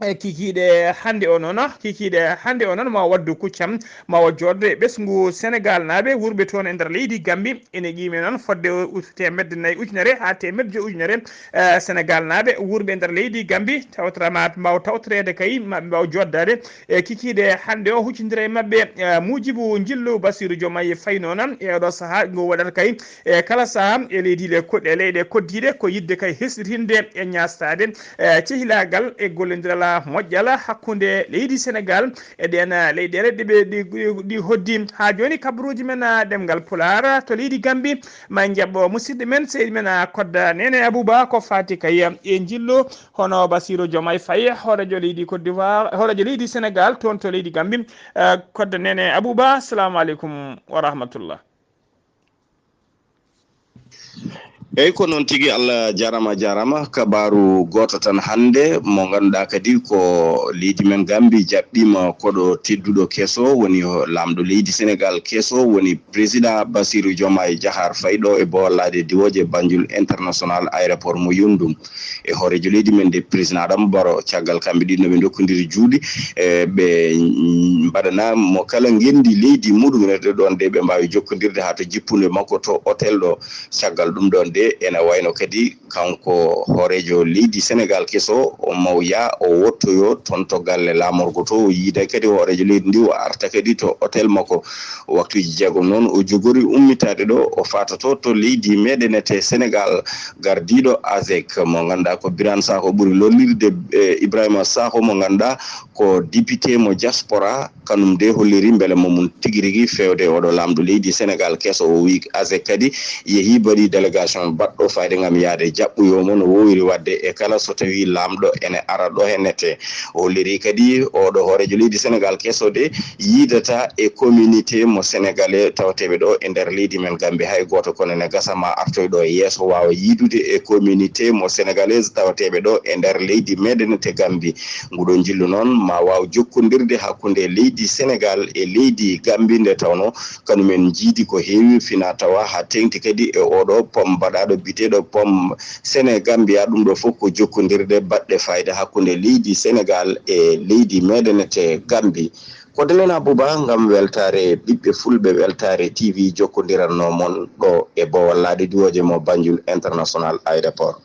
E kikiiɗe hannde o noon, kikiiɗe hannde o noon, ma o waddu kuccam, ma o jooddo e ɓesngu Senegaal naaɓe wurɓe toon e nder leydi Gambi. Ene qiimi noon fodde u-, teemedde nayi ujunere haa teemedde joyi ujunere, eh, Senegaal naaɓe wurɓe e nder leydi Gambi, tawtorama mbaw tawtoreede kay, ma ɓe mbaw jooddaade e kikiiɗe hannde o, huccondira e maɓɓe, eh, Mujibu Njillu Basiiru Jomaay Fay noon e oɗo sahaa ngu waɗata kay e kala sahaa e leydi le ko-, e leyɗe koddiiɗe ko yiɗde kay hesɗitinde e ñaastaade, eh, cehilaagal e gollondiral moƴƴal hakkunde leydi Senegaal e ɗeen, eh, leyɗeele ɗi ɓe, ɗi, ɗi, ɗi hoddi. Haa jooni kabaruuji men, eh, ɗemngal Pulaar to leydi Gambi, ma en njaɓɓo musidɗo men, seydi men, eh, Kodda Nene Abuba ko faati kay, eh, e njillu hono Basiiru Jomaay Fay, hooreejo leydi Côte d'Ivoire, hooreejo leydi Senegaal toon to leydi Gambi. Eh, Kodda Nene Abuba, assalamu aleykum wa rahmatullah. Eyi, ko noon tigi, Allah jaaraama, jaaraama. Kabaaru gooto tan hannde, mo ngannduɗaa kadi ko leydi men Gambi jaɓɓiima koɗo tedduɗo keso, woni ho-, laamɗo leydi Senegaal keso, woni Président Bassirou Diomaye Diakhar Faye ɗo e boowal laaɗe diwooje Banjul International Aéroport mo Yundum. E hooreejo leydi men nde, Président Adama Barrow, caggal kamɓe ɗiɗo no ɓe ndokkondiri juuɗe, e ɓe, mm, mbaɗana mo kala ngenndi leydi muɗum, ene ɗo ɗoon de ɓe mbaawi jokkondirde haa to jippunde makko to hôtel ɗo. Caggal ɗum ɗoon de, ene wayno kadi kanko hooreejo leydi Senegaal keso, o mawya, o wottoyo toon to galle laamorgo to, o yiida kadi hooreejo leydi ndi, o arta kadi to hôtel makko. Waktuuji jeegom noon, o jogori ummitaade ɗo, o faatoto to leydi meɗen ete Senegaal, gardiiɗo ASEC mo ngannduɗaa ko Birane Sakho ɓuri lollirde, e Ibrahima Sakho mo ngannduɗaa ko député mo diaspora, kanum de holliri mbele mo mun tigi rigi feewde oɗo laamɗo leydi Senegaal keso. O wi ASEC kadi yehi mbaɗi délégation baɗɗo fayde ngam yaade jaɓɓoyo mo no wowiri waɗde e kala so tawi laamɗo ene ara ɗo hennete. O holliri kadi oɗo hooreejo leydi Senegaal keso de yiidata e communauté mo Senegalais tawateeɓe ɗo e nder leydi men Gambi hay gooto, kono ne gasa ma artoy ɗo e yeeso waawa yiidude e communauté mo Senegalais tawateeɓe ɗo e nder leydi meɗen te Gambi. Nguɗo njillu noon ma waaw jokkondirde hakkunde leydi Senegaal e leydi Gambi, nde tawno kañum en njiidi ko heewi fina tawa haa teeŋti kadi e oɗo pom mbaɗaaɗo biteeɗo pom Senegambia. Ɗum ɗo fof ko jokkondirde baɗɗe fayda hakkunde leydi Senegaal e leydi meɗen te Gambi. Ko Delen Abouba ngam weltaare ɓiɓɓe fulɓe, weltaare T V jokkondiranno mon ɗo e boowal laaɗe diwooje mo Banjul International Aéroport.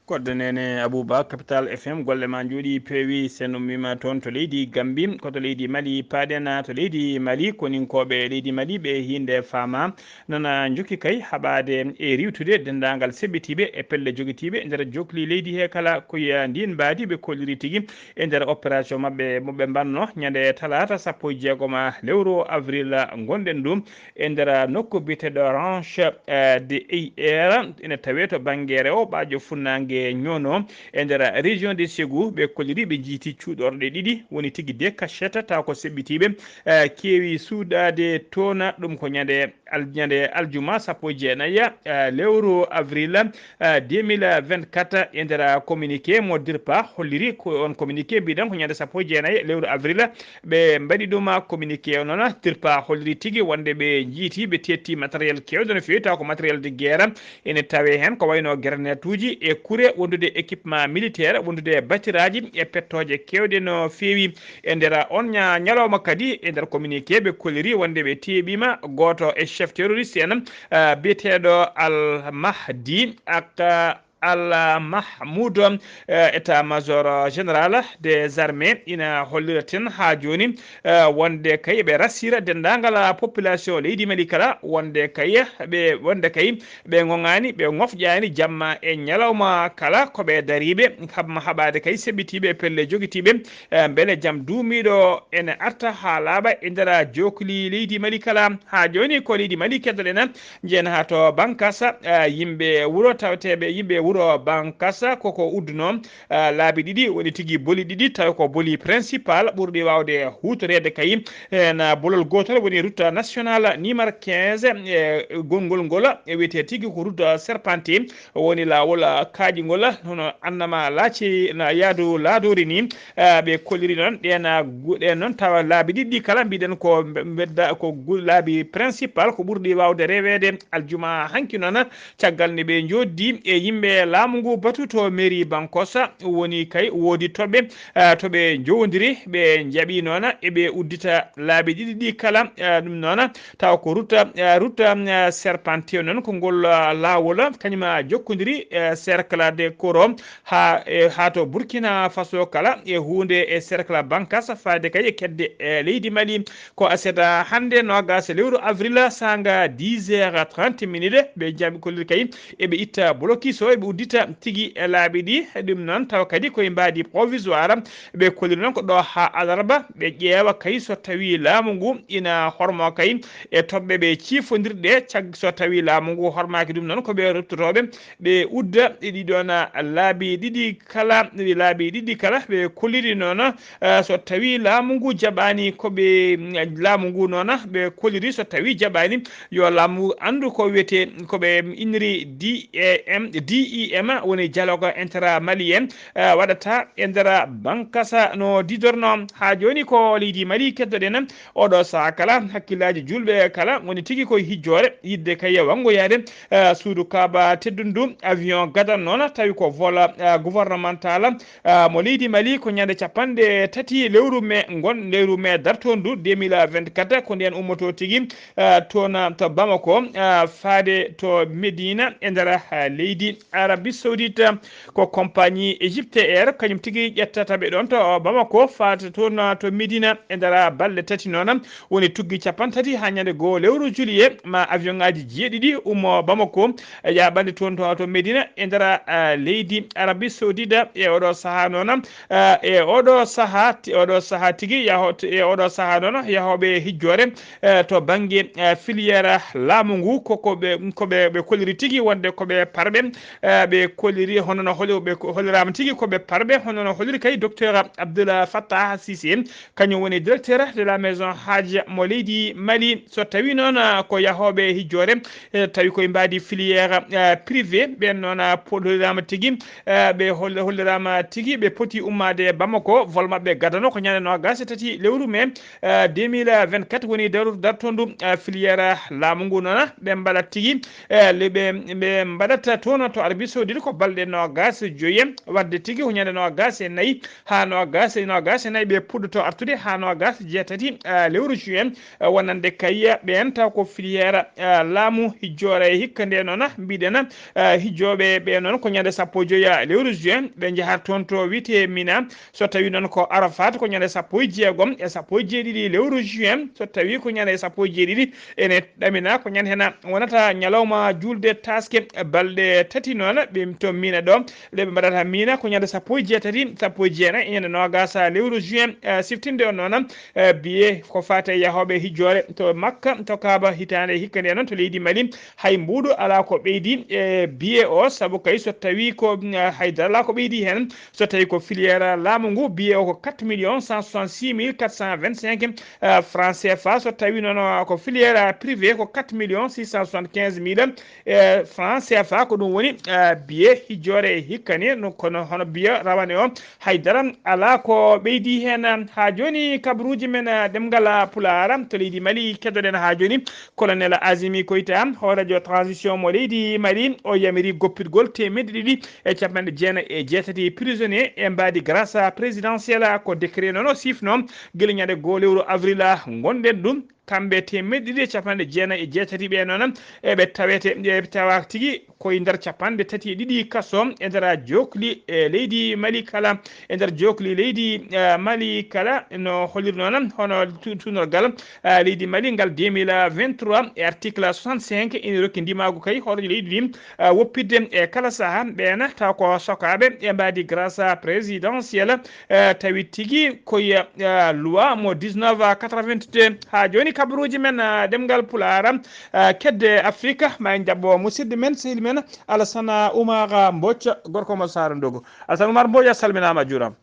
Kodde Nene Abouba, Capital F M, golle ma njooɗi peewi. Sen ummiima toon to leydi Gambi, ko to leydi Mali paaɗen. To leydi Mali, koninkooɓe leydi Mali ɓe hiinde faama nana njokki kay haɓaade e riiwtude denndaangal seɓɓitiiɓe e pelle jogitiiɓe nder jokli leydi he kala. Ko e ndiin mbaadi ɓe kolliri tigi e nder opération maɓɓe mo ɓe mbaɗno ñande talaata sappo e jeegom lewru avril ngonɗen ɗum e nder nokku biyeteeɗo Ranch, eh, de Eyre, ene tawee to bannge rewo ɓaajo funnaange Ñoono e nder région de Ségou. Ɓe kolliri ɓe njiiti cuuɗorɗe ɗiɗi, woni tigi de cachette taw ko seɓɓitiiɓe, eh, keewi suuɗaade toon. Ɗum ko ñande al-, ñande aljuma sappo e jeenayi, eh, lewru avril, eh, deux mille vingt-quatre. E nder communiqué mo DIRPA holliri, ko on communiqué mbiɗen ko ñande sappo e jeenayi lewru avril ɓe mbaɗi ɗum communiqué o noon. DIRPA holliri tigi wonde ɓe njiiti, ɓe tetti matériel keewɗo no feewi, taw ko matériel de guerre ene tawe heen, ko wayno grenade uji e kure, wondude équipement militaire, wondude batiraaji e pettooje keewɗe no feewi. E nder on ña-, ñalawma kadi, e nder communiqué, ɓe kolliri wonde ɓe teeɓiima gooto e chef terroriste en, ah, biyeteeɗo Al Mahdi ak, ah, Al Mahmoud, eh, état-major général des armées, ina hollira ten haa jooni, eh, wonde kay ɓe rassira denndaangal population leydi Mali kala, wonde kay ɓe, wonde kay ɓe ŋoŋaani, ɓe ŋofƴaani jamma e ñalawma kala, ko ɓe dariiɓe, haɓ-, haɓaade kay seɓɓitiiɓe e pelle jogitiiɓe, eh, mbele jam duumiiɗo ene arta haa laaɓa e nder jookli leydi Mali kala. Haa jooni ko leydi Mali keddoɗen, njeyen haa to Bankasa, eh, yimɓe wuro taweteeɓe, yimɓe wuro Bankasa koko udduno, eh, laabi ɗiɗi, woni tigi boli ɗiɗi, tawi ko boli principal ɓurɗi waawde huutoreede kay. Heen, eh, bolol gootol woni route nationale numéro quinze, eh, gonngol ngol, eh, wiyetee tigi ko route serpentine, woni laawol, eh, kaaƴingol, hono annama laaci na yaadu laadoori ni. Eh, ɓe kolliri noon ɗeen, eh, gu-, ɗeen noon tawa laabi ɗiɗi ɗi kala mbiɗen ko mbe-, mbedda ko gu-, laabi principal ko ɓurɗi waawde reweede aljuma hanki noon, caggal nde ɓe njooɗdi e yimɓe laamu ngu batu to mairie Bankosa, woni kay woodi toɓɓe, eh, to ɓe njowondiri, ɓe njaɓi noon e ɓe uddita laabi ɗiɗi ɗi kala, eh, ɗum noon tawa ko route, eh, route, eh, serpentine noon ko ngol, eh, laawol kañum jokkodiri, eh, cercle de Koro haa, eh, haa to Burkina Faso kala e huunde e cercle Bankasa faade kay e kedde, eh, leydi Mali. Ko aset hannde noogaas lewru avril saanga dix heures trente minutes ɓe jaabi kolliri kay eɓe itta blocus o, eɓe uddita tigi e laabi ɗi. Ɗum noon tawa kadi koye mbaadi provisoire. Ɓe kolliri noon ko ɗo haa alarba ɓe ƴeewa kay so tawi laamu ngu ina hormo kay e toɓɓe ɓe ciifondirɗe. Cag-, so tawi laamu ngu hormaaki ɗum noon ko ɓe ruttotooɓe ɓe udda e ɗiɗon laabi ɗiɗi kala, ɗi laabi ɗiɗi kala. Ɓe kolliri noon, eh, so tawi laamu ngu jaɓaani ko ɓe, mm, laamu ngu noon ɓe kolliri so tawi jaɓaani yo laamu ngu anndu ko wiyetee, ko ɓe inniri D E M, D E M, woni dialogue intra-malien, eh, waɗata e nder Bankasa no didorno. Haa jooni ko leydi Mali keddoɗen. Oɗo sahaa kala, hakkillaaji juulɓe kala woni tigi koye hijjoore, yiɗde kay wanngoyaade, eh, suudu Kaaba teddundu, avion gadan noon, tawi ko vol, eh, gouvernemental, eh, mo leydi Mali, ko ñande capanɗe tati lewru mai ngon, lewru mai dartoondu deux mille vingt-quatre, ko ndeen ummoto tigi, eh, toon to Bamako, eh, faade to Medina e nder, eh, leydi Arabie Saoudite. Ko compagnie Egypte Air, kañum tigi ƴettata ɓe ɗoon to Bamako, faata toon to Medina e nder balɗe tati noon. Woni tuggi capanɗe tati haa ñande goo lewru juillet, ma avion ŋaaji jeeɗiɗi ummo Bamako, e jaaɓande toon to, to Medina e nder, ah, leydi Arabie Saoudite. E oɗo sahaa noon, ah, e oɗo sahaa ti-, oɗo sahaa tigi yaho-, e oɗo sahaa noon yahooɓe hijjoore, eh, to bannge, eh, filière laamu ngu, ko, ko ɓe, ko ɓe, ɓe kolliri tigi wonde ko ɓe parɓe, eh, ɓe kolliri hono no holi-, ɓe ko-, holliraama tigi ko ɓe parɓe, hono no holliri kay docteur Abdoul Fattah Cissé, kañum woni directeur de la maison Hadj mo leydi Mali. So tawi noon, ah, ko yahooɓe hijjoore, eh, tawi koye mbaadi filière, eh, privé, ɓeen noon, ah, holliraama tigi, eh, ɓe holl-, holliraama tigi ɓe poti ummaade Bamako, vol maɓɓe gadano ko ñande noogaas e tati lewru mai, eh, deux mille vingt-quatre woni daru-, dartondu, eh, filière laamu ngu noon. Ɓe mbaɗat tigi, eh, le-, ɓe, ɓe mbaɗata toon to Arabie Saoudite ko balɗe noogaas e joyi, wadde tigi ko ñande noogaas e nayi haa noogaas e noogaas e nayi ɓe puɗɗoto artude haa noogaas e jeetati, eh, lewru juin, eh, wonande kay ɓeen taw ko filière, eh, laamu hijjoore. Hikka nde noon mbiɗen, eh, hijjooɓe ɓe noon ko ñande sappo e joyi lewru juin ɓe njahata toon to wiyetee Mina. So tawi noon ko Arafat ko ñande sappo e jeegom e sappo e jeeɗiɗi lewru juin. So tawi ko ñande sappo e jeeɗiɗi ene ɗamina ko ñande hena wonata ñalawma juulde taaske balɗe tati noon ɓe to Mina ɗo. Nde ɓe mbaɗata Mina ko ñande sappo e jeetati, sappo e jeenayi e ñande noogaas lewru juin, eh, siftinde on noon, eh, biye ko faati e yahooɓe hijjoore to Makka, to Kaaba hitaande hikka nde noon to leydi Mali. Hay mbuuɗu alaa ko ɓeydi e biye o, sabu kay so tawi ko, mm, hay dara alaa ko ɓeydi heen. So tawi ko filière laamu ngu, biye o ko quatre millions cent soixante-six mille quatre cent vingt-cinq, eh, francs C F A. So tawi noon ko filière privé ko quatre millions six cent soixante-quinze mille, eh, francs C F A. Ko ɗum woni, eh, biye hijjoore hikka ni, no, kono hono biye rawane o, hay dara alaa ko ɓeydi heen. Haa jooni kabaruuji men, eh, ɗemngal Pulaar to leydi Mali, keddoɗen haa jooni. Colonel Azimi Koita, hooreejo transition mo leydi Mali, o yamiri goppitgol teemedde ɗiɗi e capanɗe jeenayi e jeetati prisonnier e mbaadi grâce présidentielle. Ko décret noon o siifno gila ñande goo lewru avril ngonɗen ɗum. kamɓe teemeɗɗe ɗiɗi e capanɗe jeenayi e jeetati ɓe noon, eɓe tawete, eɓe tawa tigi koye nder capanɗe tati e ɗiɗi kaso e nder jookli e leydi Mali kala. E nder jookli leydi, eh, Mali kala, no holiri noon hono tu-, tuunorgal, eh, leydi Mali ngal deux mille vingt-trois e article soixante-cinq ina rokki ndimaagu kay horeejo leydi ndi, eh, woppitde e kala saha ɓeena taw ko sokaaɓe e mbaadi grâce présidentielle, eh, tawi tigi koye, eh, loi mo dix-neuf quatre-vingt-deux. Haa jooni kabaruuji men, eh, ɗemngal Pulaar, eh, kedde Afrika, ma en njaɓɓo musidɗo men, sehil men, Alassane Oumar Mbodj, gorko mo Saara Ndogo. Alassane Oumar Mbodj, a salminaama, a juuraama.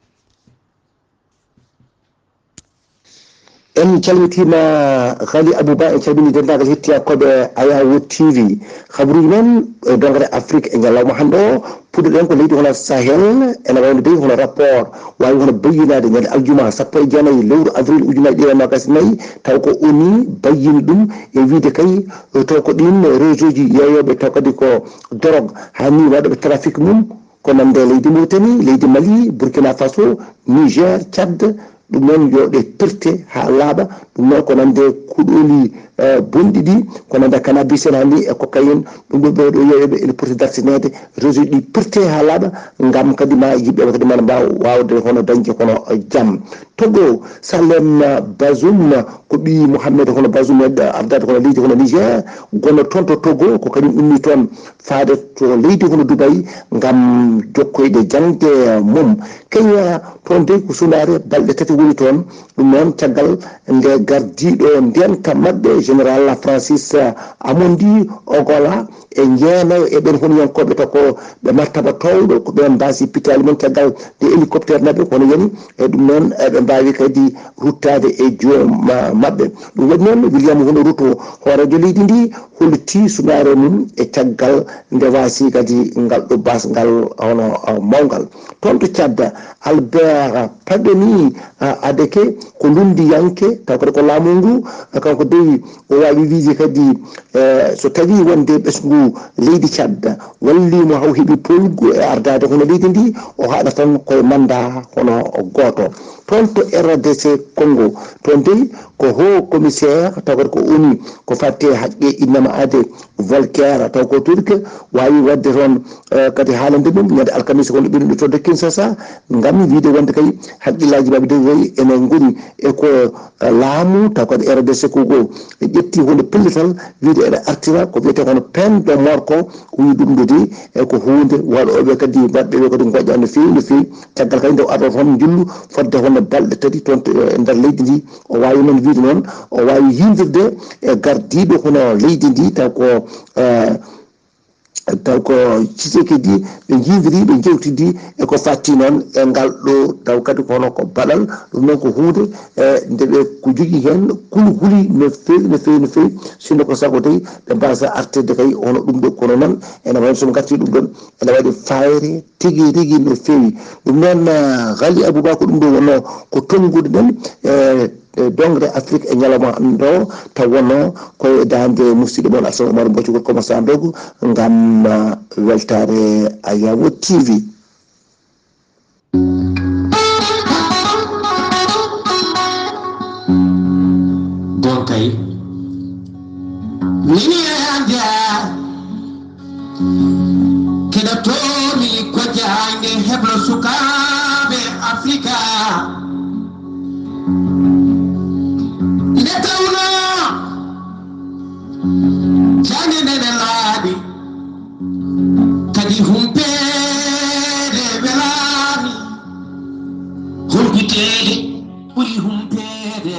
En calmitiima Ghali Abou Ba, en calminii denndaangal hettiyaankooɓe Ayawo T V. Kabaruuji men e dongre Afrique e ñalawma hannde o, puɗɗoɗen ko leydi hono Sahel, ene wayno dey hono rapport waawi hono bayyinaade ñande aljuma sappo e jeenayi lewru avril ujunaaji ɗiɗi e noogaas e nayi, taw ko ONU bayyini ɗum e wiyde kay, taw ko ɗiin réseau ji yeeyooɓe taw kadi ko drogue, haa ni waɗooɓe trafic mum, ko nande leydi Mauritanie, leydi Mali, Burkina Faso, Niger, Tchad, ɗum noon yo ɗe pirte haa laaɓa. Ɗum noon ko nande kuɗooli, eh, bonɗi ɗi, ko nande cannabis en hannde e cocaïne, ɗum ɗo ɓeeɗo yeeyooɓe ene poti dartineede, réseau ji ɗi pirte haa laaɓa, ngam kadi ma yimɓe kadi ma mbaawa waawde hono dañde hono jam. Togo, Salem Bazoum, ko ɓii Mohamed hono Bazoum, ardaade hono leydi hono Niger, gonno toon to Togo, ko kañum ummi toon faade to leydi hono Dubai ngam jokkoyde jaŋde mum. Kenya, toon dey ko sunaare balɗe tati woni toon. Ɗum noon, caggal nde gardiiɗo ndeenka maɓɓe, Général Francis Amondi Ogola, e jeenayo e ɓeen honiyankooɓe taw ko ɓe martaba toowɗo, ko ɓeen mbaasi pittaali mum caggal nde hélicoptère naɓi, kono yani e ɗum noon, eɓe mbaawi kadi ruttaade e joom, ma-, maɓɓe. Ɗum waɗi noon, William Hono Ruto, hooreejo leydi ndi, hollitii sunaare mum e caggal nde waasi kadi ngal ɗo baasngal hono, uh, mawngal. Toon to Tchad, Albert Padoni, uh, Adeke, ko lunndiyanke, taw kadi ko laamu ngu, uh, kanko dey o waawi wiide kadi, eh, so tawii wonde ɓesngu leydi Tchad walliimo haa o heɓi poolgu e ardaade hono leydi ndi, o haɗa tan koye manndaa hono gooto. Toon to R D C Congo, toon dey ko haut commissaire, taw kadi ko ONU, ko fatte haqqe innama ade Volker, taw ko Turk, waawi waɗde toon, eh, kadi haalande ɗum ñande alkamisa wonde ɓennuɗo to de Kinshasa, ngam wiide wonde kay haqqillaaji maɓɓe de kay ene ngoni e ko, eh, laamu, taw kadi R D C Congo ƴetti hono pellital wiide eɗa artira ko wiyetee hono peine de mort ko, o wii ɗum ɗo de, e ko huunde waɗooɓe kadi mbaɗɓe ɓe kadi ngoƴa no feewi, no feewi. Caggal kadi nde o arɗo toon njillu fodde hono balɗe tati toon to, e nder leydi ndi, o waawi noon wiide noon, o waawi yindirde e gardiiɗo hono leydi ndi, taw ko, eh, taw ko Tshisekedi, ɓe njiidiri, ɓe njewtidi e ko fatti noon e ngal ɗo, taw kadi ko hono ko baɗal, ɗum noon ko huunde, eh, nde ɓe ko jogii heen kulhuli no feewi, no feewi, no feewi, sinno ko sago tawi ɓe mbaasa artirde kay hono ɗum ɗo, kono noon ene wayi so ɓe ngartii ɗum ɗoon, ene waɗi fayre tigi rigi no feewi. Ɗum noon, eh, Ghali Abouba, ko ɗum ɗo wonno ko tonngude ɗen, eh, e dongre Afrique e ñalawma ɗo, taw wonno ko e daande musidɗo mon Alassane Oumar Mbodj, gorko mo Sandogo, ngam, ah, weltaare Ayawo T V. Ɗon kay. Mini anja. Keɗotomi ko jaange heblo sukaaɓe Afrika. Nde tawno jaange nde ne laaɓi, kadi humpeede welaani, humpiteede ɓuri humpeede.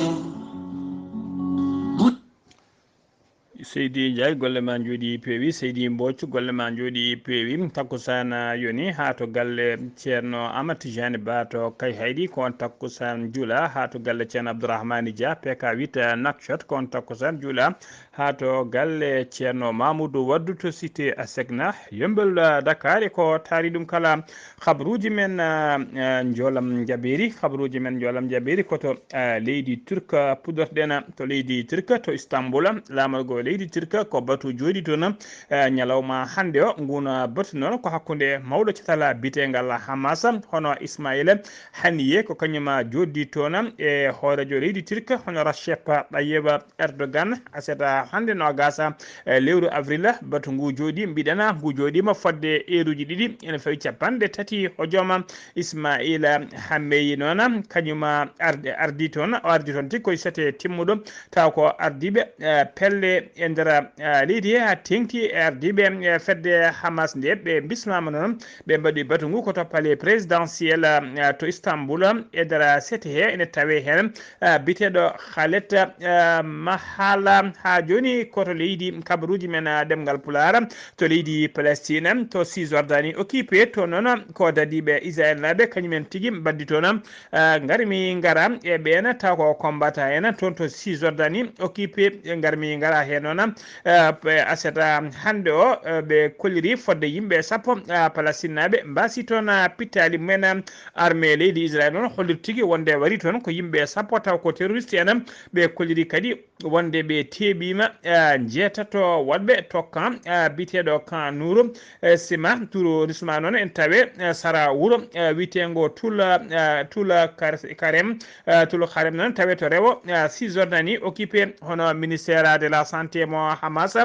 Seydi Ndiaye, golle ma njooɗi peewi. Seydi Mbooc, golle ma njooɗi peewi. Takkusaan yoni haa to galle Ceerno Amat Tijani Ba to Kayhayɗi, ko on takkusaan jula. Haa to galle Ceerno Abdourahmani Dia, P K huit Nouakchott, ko on takkusaan jula. Haa to galle Ceerno Mamoudou Waddu to cité Asegna, Yembel, Dakar, e ko taari ɗum kala. Habaruuji men, ah, ah, njoolam njaɓeeri, habaruuji men njoolam njaɓeeri ko to, ah, leydi Turk, ah, puɗɗorɗen, ah, to leydi Turk, to Istanbul, ah, laamorgo leydi Turk, Ko batu jooɗi toon, eh, ñalawma hannde o. Ngun batu noon ko hakkunde mawɗo catal biyeteengal Hamas, hono Ismaila Haniyeh, ko kañum jooɗi toon e hooreejo leydi Turk, hono Recep Tayyip Erdogan. Aset hannde noogaas, eh, lewru avril, batu ngu jooɗi, mbiɗen ngu jooɗiima fodde eeruuji ɗiɗi, ene fawi capanɗe tati hojoma. Ismaila Haniyeh noon, kañum ardi, ardi toon, o ardi toon tigi koye sete timmuɗo, taw ko ardiiɓe, eh, pelle e nder, eh, leydi he, haa teeŋti e ardiiɓe, eh, fedde Hamas nde. Ɓe bismaama noon, ɓe mbaɗi batu ngu ko to palais présidentiel, eh, to Istanbul, e nder sete he ene tawee heen, eh, biyeteeɗo Khaled, eh, Mahala. Haa jooni ko to leydi, kabaruuji men, eh, ɗemngal Pulaar, to leydi Palestine, to Cisjordanie occupé, to noon ko dadiiɓe Israël naaɓe, kañum en tigi mbaddi toon. Eh, ngarmi ngara e ɓeen, taw ko combattant en toon to Cisjordanie occupé, ngarmi ngara heen noon. Eh, pe-, aset hannde o, eh, ɓe kolliri fodde yimɓe sappo, eh, Palestine naaɓe mbaasi toon, eh, pittaali mumen. Armée leydi Israël noon holliri tigi wonde wari toon ko yimɓe sappo, taw ko terroriste en. Ɓe kolliri kadi wonde ɓe teeɓiima, eh, njeetato waɗɓe to camp, eh, biyeteeɗo camp Nuru, eh, Sima, Turu Sima noon en tawe, eh, sara wuro, eh, wiyeteengo Tul, eh, Tul Kar-, Karem, eh, Tul Karem noon tawe to rewo, eh, Cisjordanie occupé. Hono ministère de la santé mo Hamas,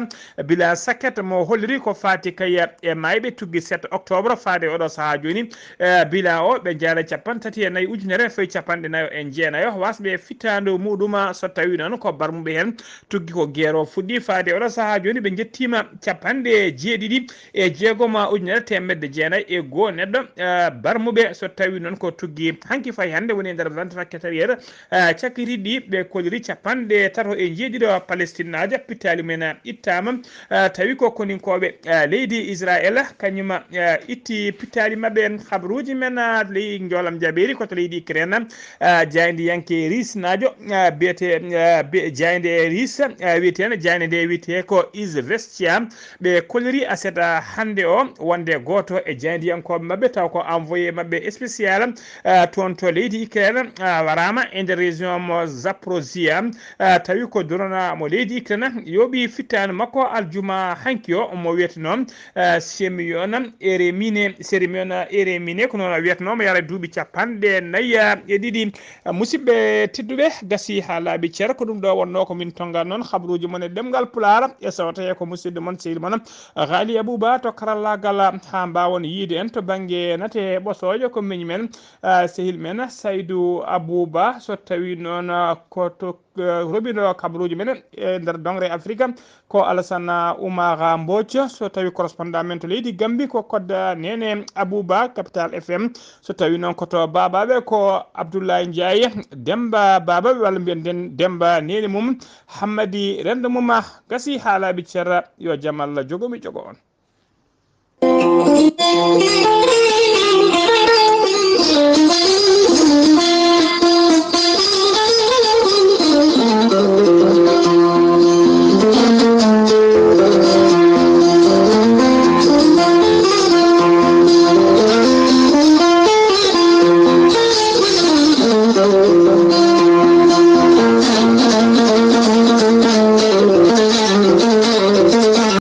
bila sakket mo holliri ko faati kay e maayɓe tuggi sept octobre faade oɗo sahaa jooni. Eh, bila o, ɓe njaara capanɗe tati e nayi ujunere fawi capanɗe nayo e jeenayo wasɓe fittaandu muɗum, so tawi noon ko barmuɓe heen tuggi ko geero fuɗɗi faade oɗo sahaa jooni. Ɓe njettiima capanɗe jeeɗiɗi e jeegom ujunere teemedde jeenayi e goo neɗɗo, eh, barmuɓe, so tawi noon ko tuggi hanki fayi hannde woni e nder vingt-quatre heures. Eh, cakkitiiɗi ɓe kolliri capanɗe tato e jeeɗiɗo Palestinnaajo pittaali mumen ittaama. Eh, tawi ko koninkooɓe, eh, leydi Israël, kañum, eh, itti pittaali maɓɓe. Habaruuji men, eh, ley njoolam jabeeri ko to leydi Ukraine, eh, jaayndiyanke Riisnaajo, eh, biyete, eh, bi-, jaaynde Riis, eh, wiyeteende, jaaynde nde wiyetee ko Izvestia. Ɓe kolliri aset hannde o wonde gooto e jaayndiyankooɓe maɓɓe, taw ko envoyé maɓɓe spécial, eh, toon to leydi Ukraine, eh, waraama e nder région mo Zaporozhia, eh, tawi ko drone mo leydi Ukraine yooɓi fittaandu makko aljuma hanki o, mo wiyeteno, eh, Semyon Eremine, Semyon Eremine, ko noon o wiyeteno, mo yara duuɓi capanɗe nayi e ɗiɗi. Musidɓe tedduɓe, gasi haa laaɓi cer, ko ɗum ɗo wonnoo ko min tonnga noon habaruuji mon e ɗemngal Pulaar, e so tawii ko musidɗo mon, sehil mon, Ghali Abouba to karallaagal, haa mbaawon yiide en to bannge nate ɓosoojo, ko miñ men, ah, sehil men Saydou Abouba, so tawii noon, ah, ko to, eh, roɓindo kabaruuji men e nder doŋre Afrika, ko Alassane Oumar Mbodj, so tawii correspondant men to leydi Gambie ko Kodda Nene Abouba, Capital F M, so tawii noon ko to Babaɓe ko Abdoulaye Ndiaye, Demba Babaɓe, walla mbiyen den Demba Nene mum, Hammadi Rendo mum, ah, gasi haa laaɓi cer, yo jam Allah jogo mi jogo on.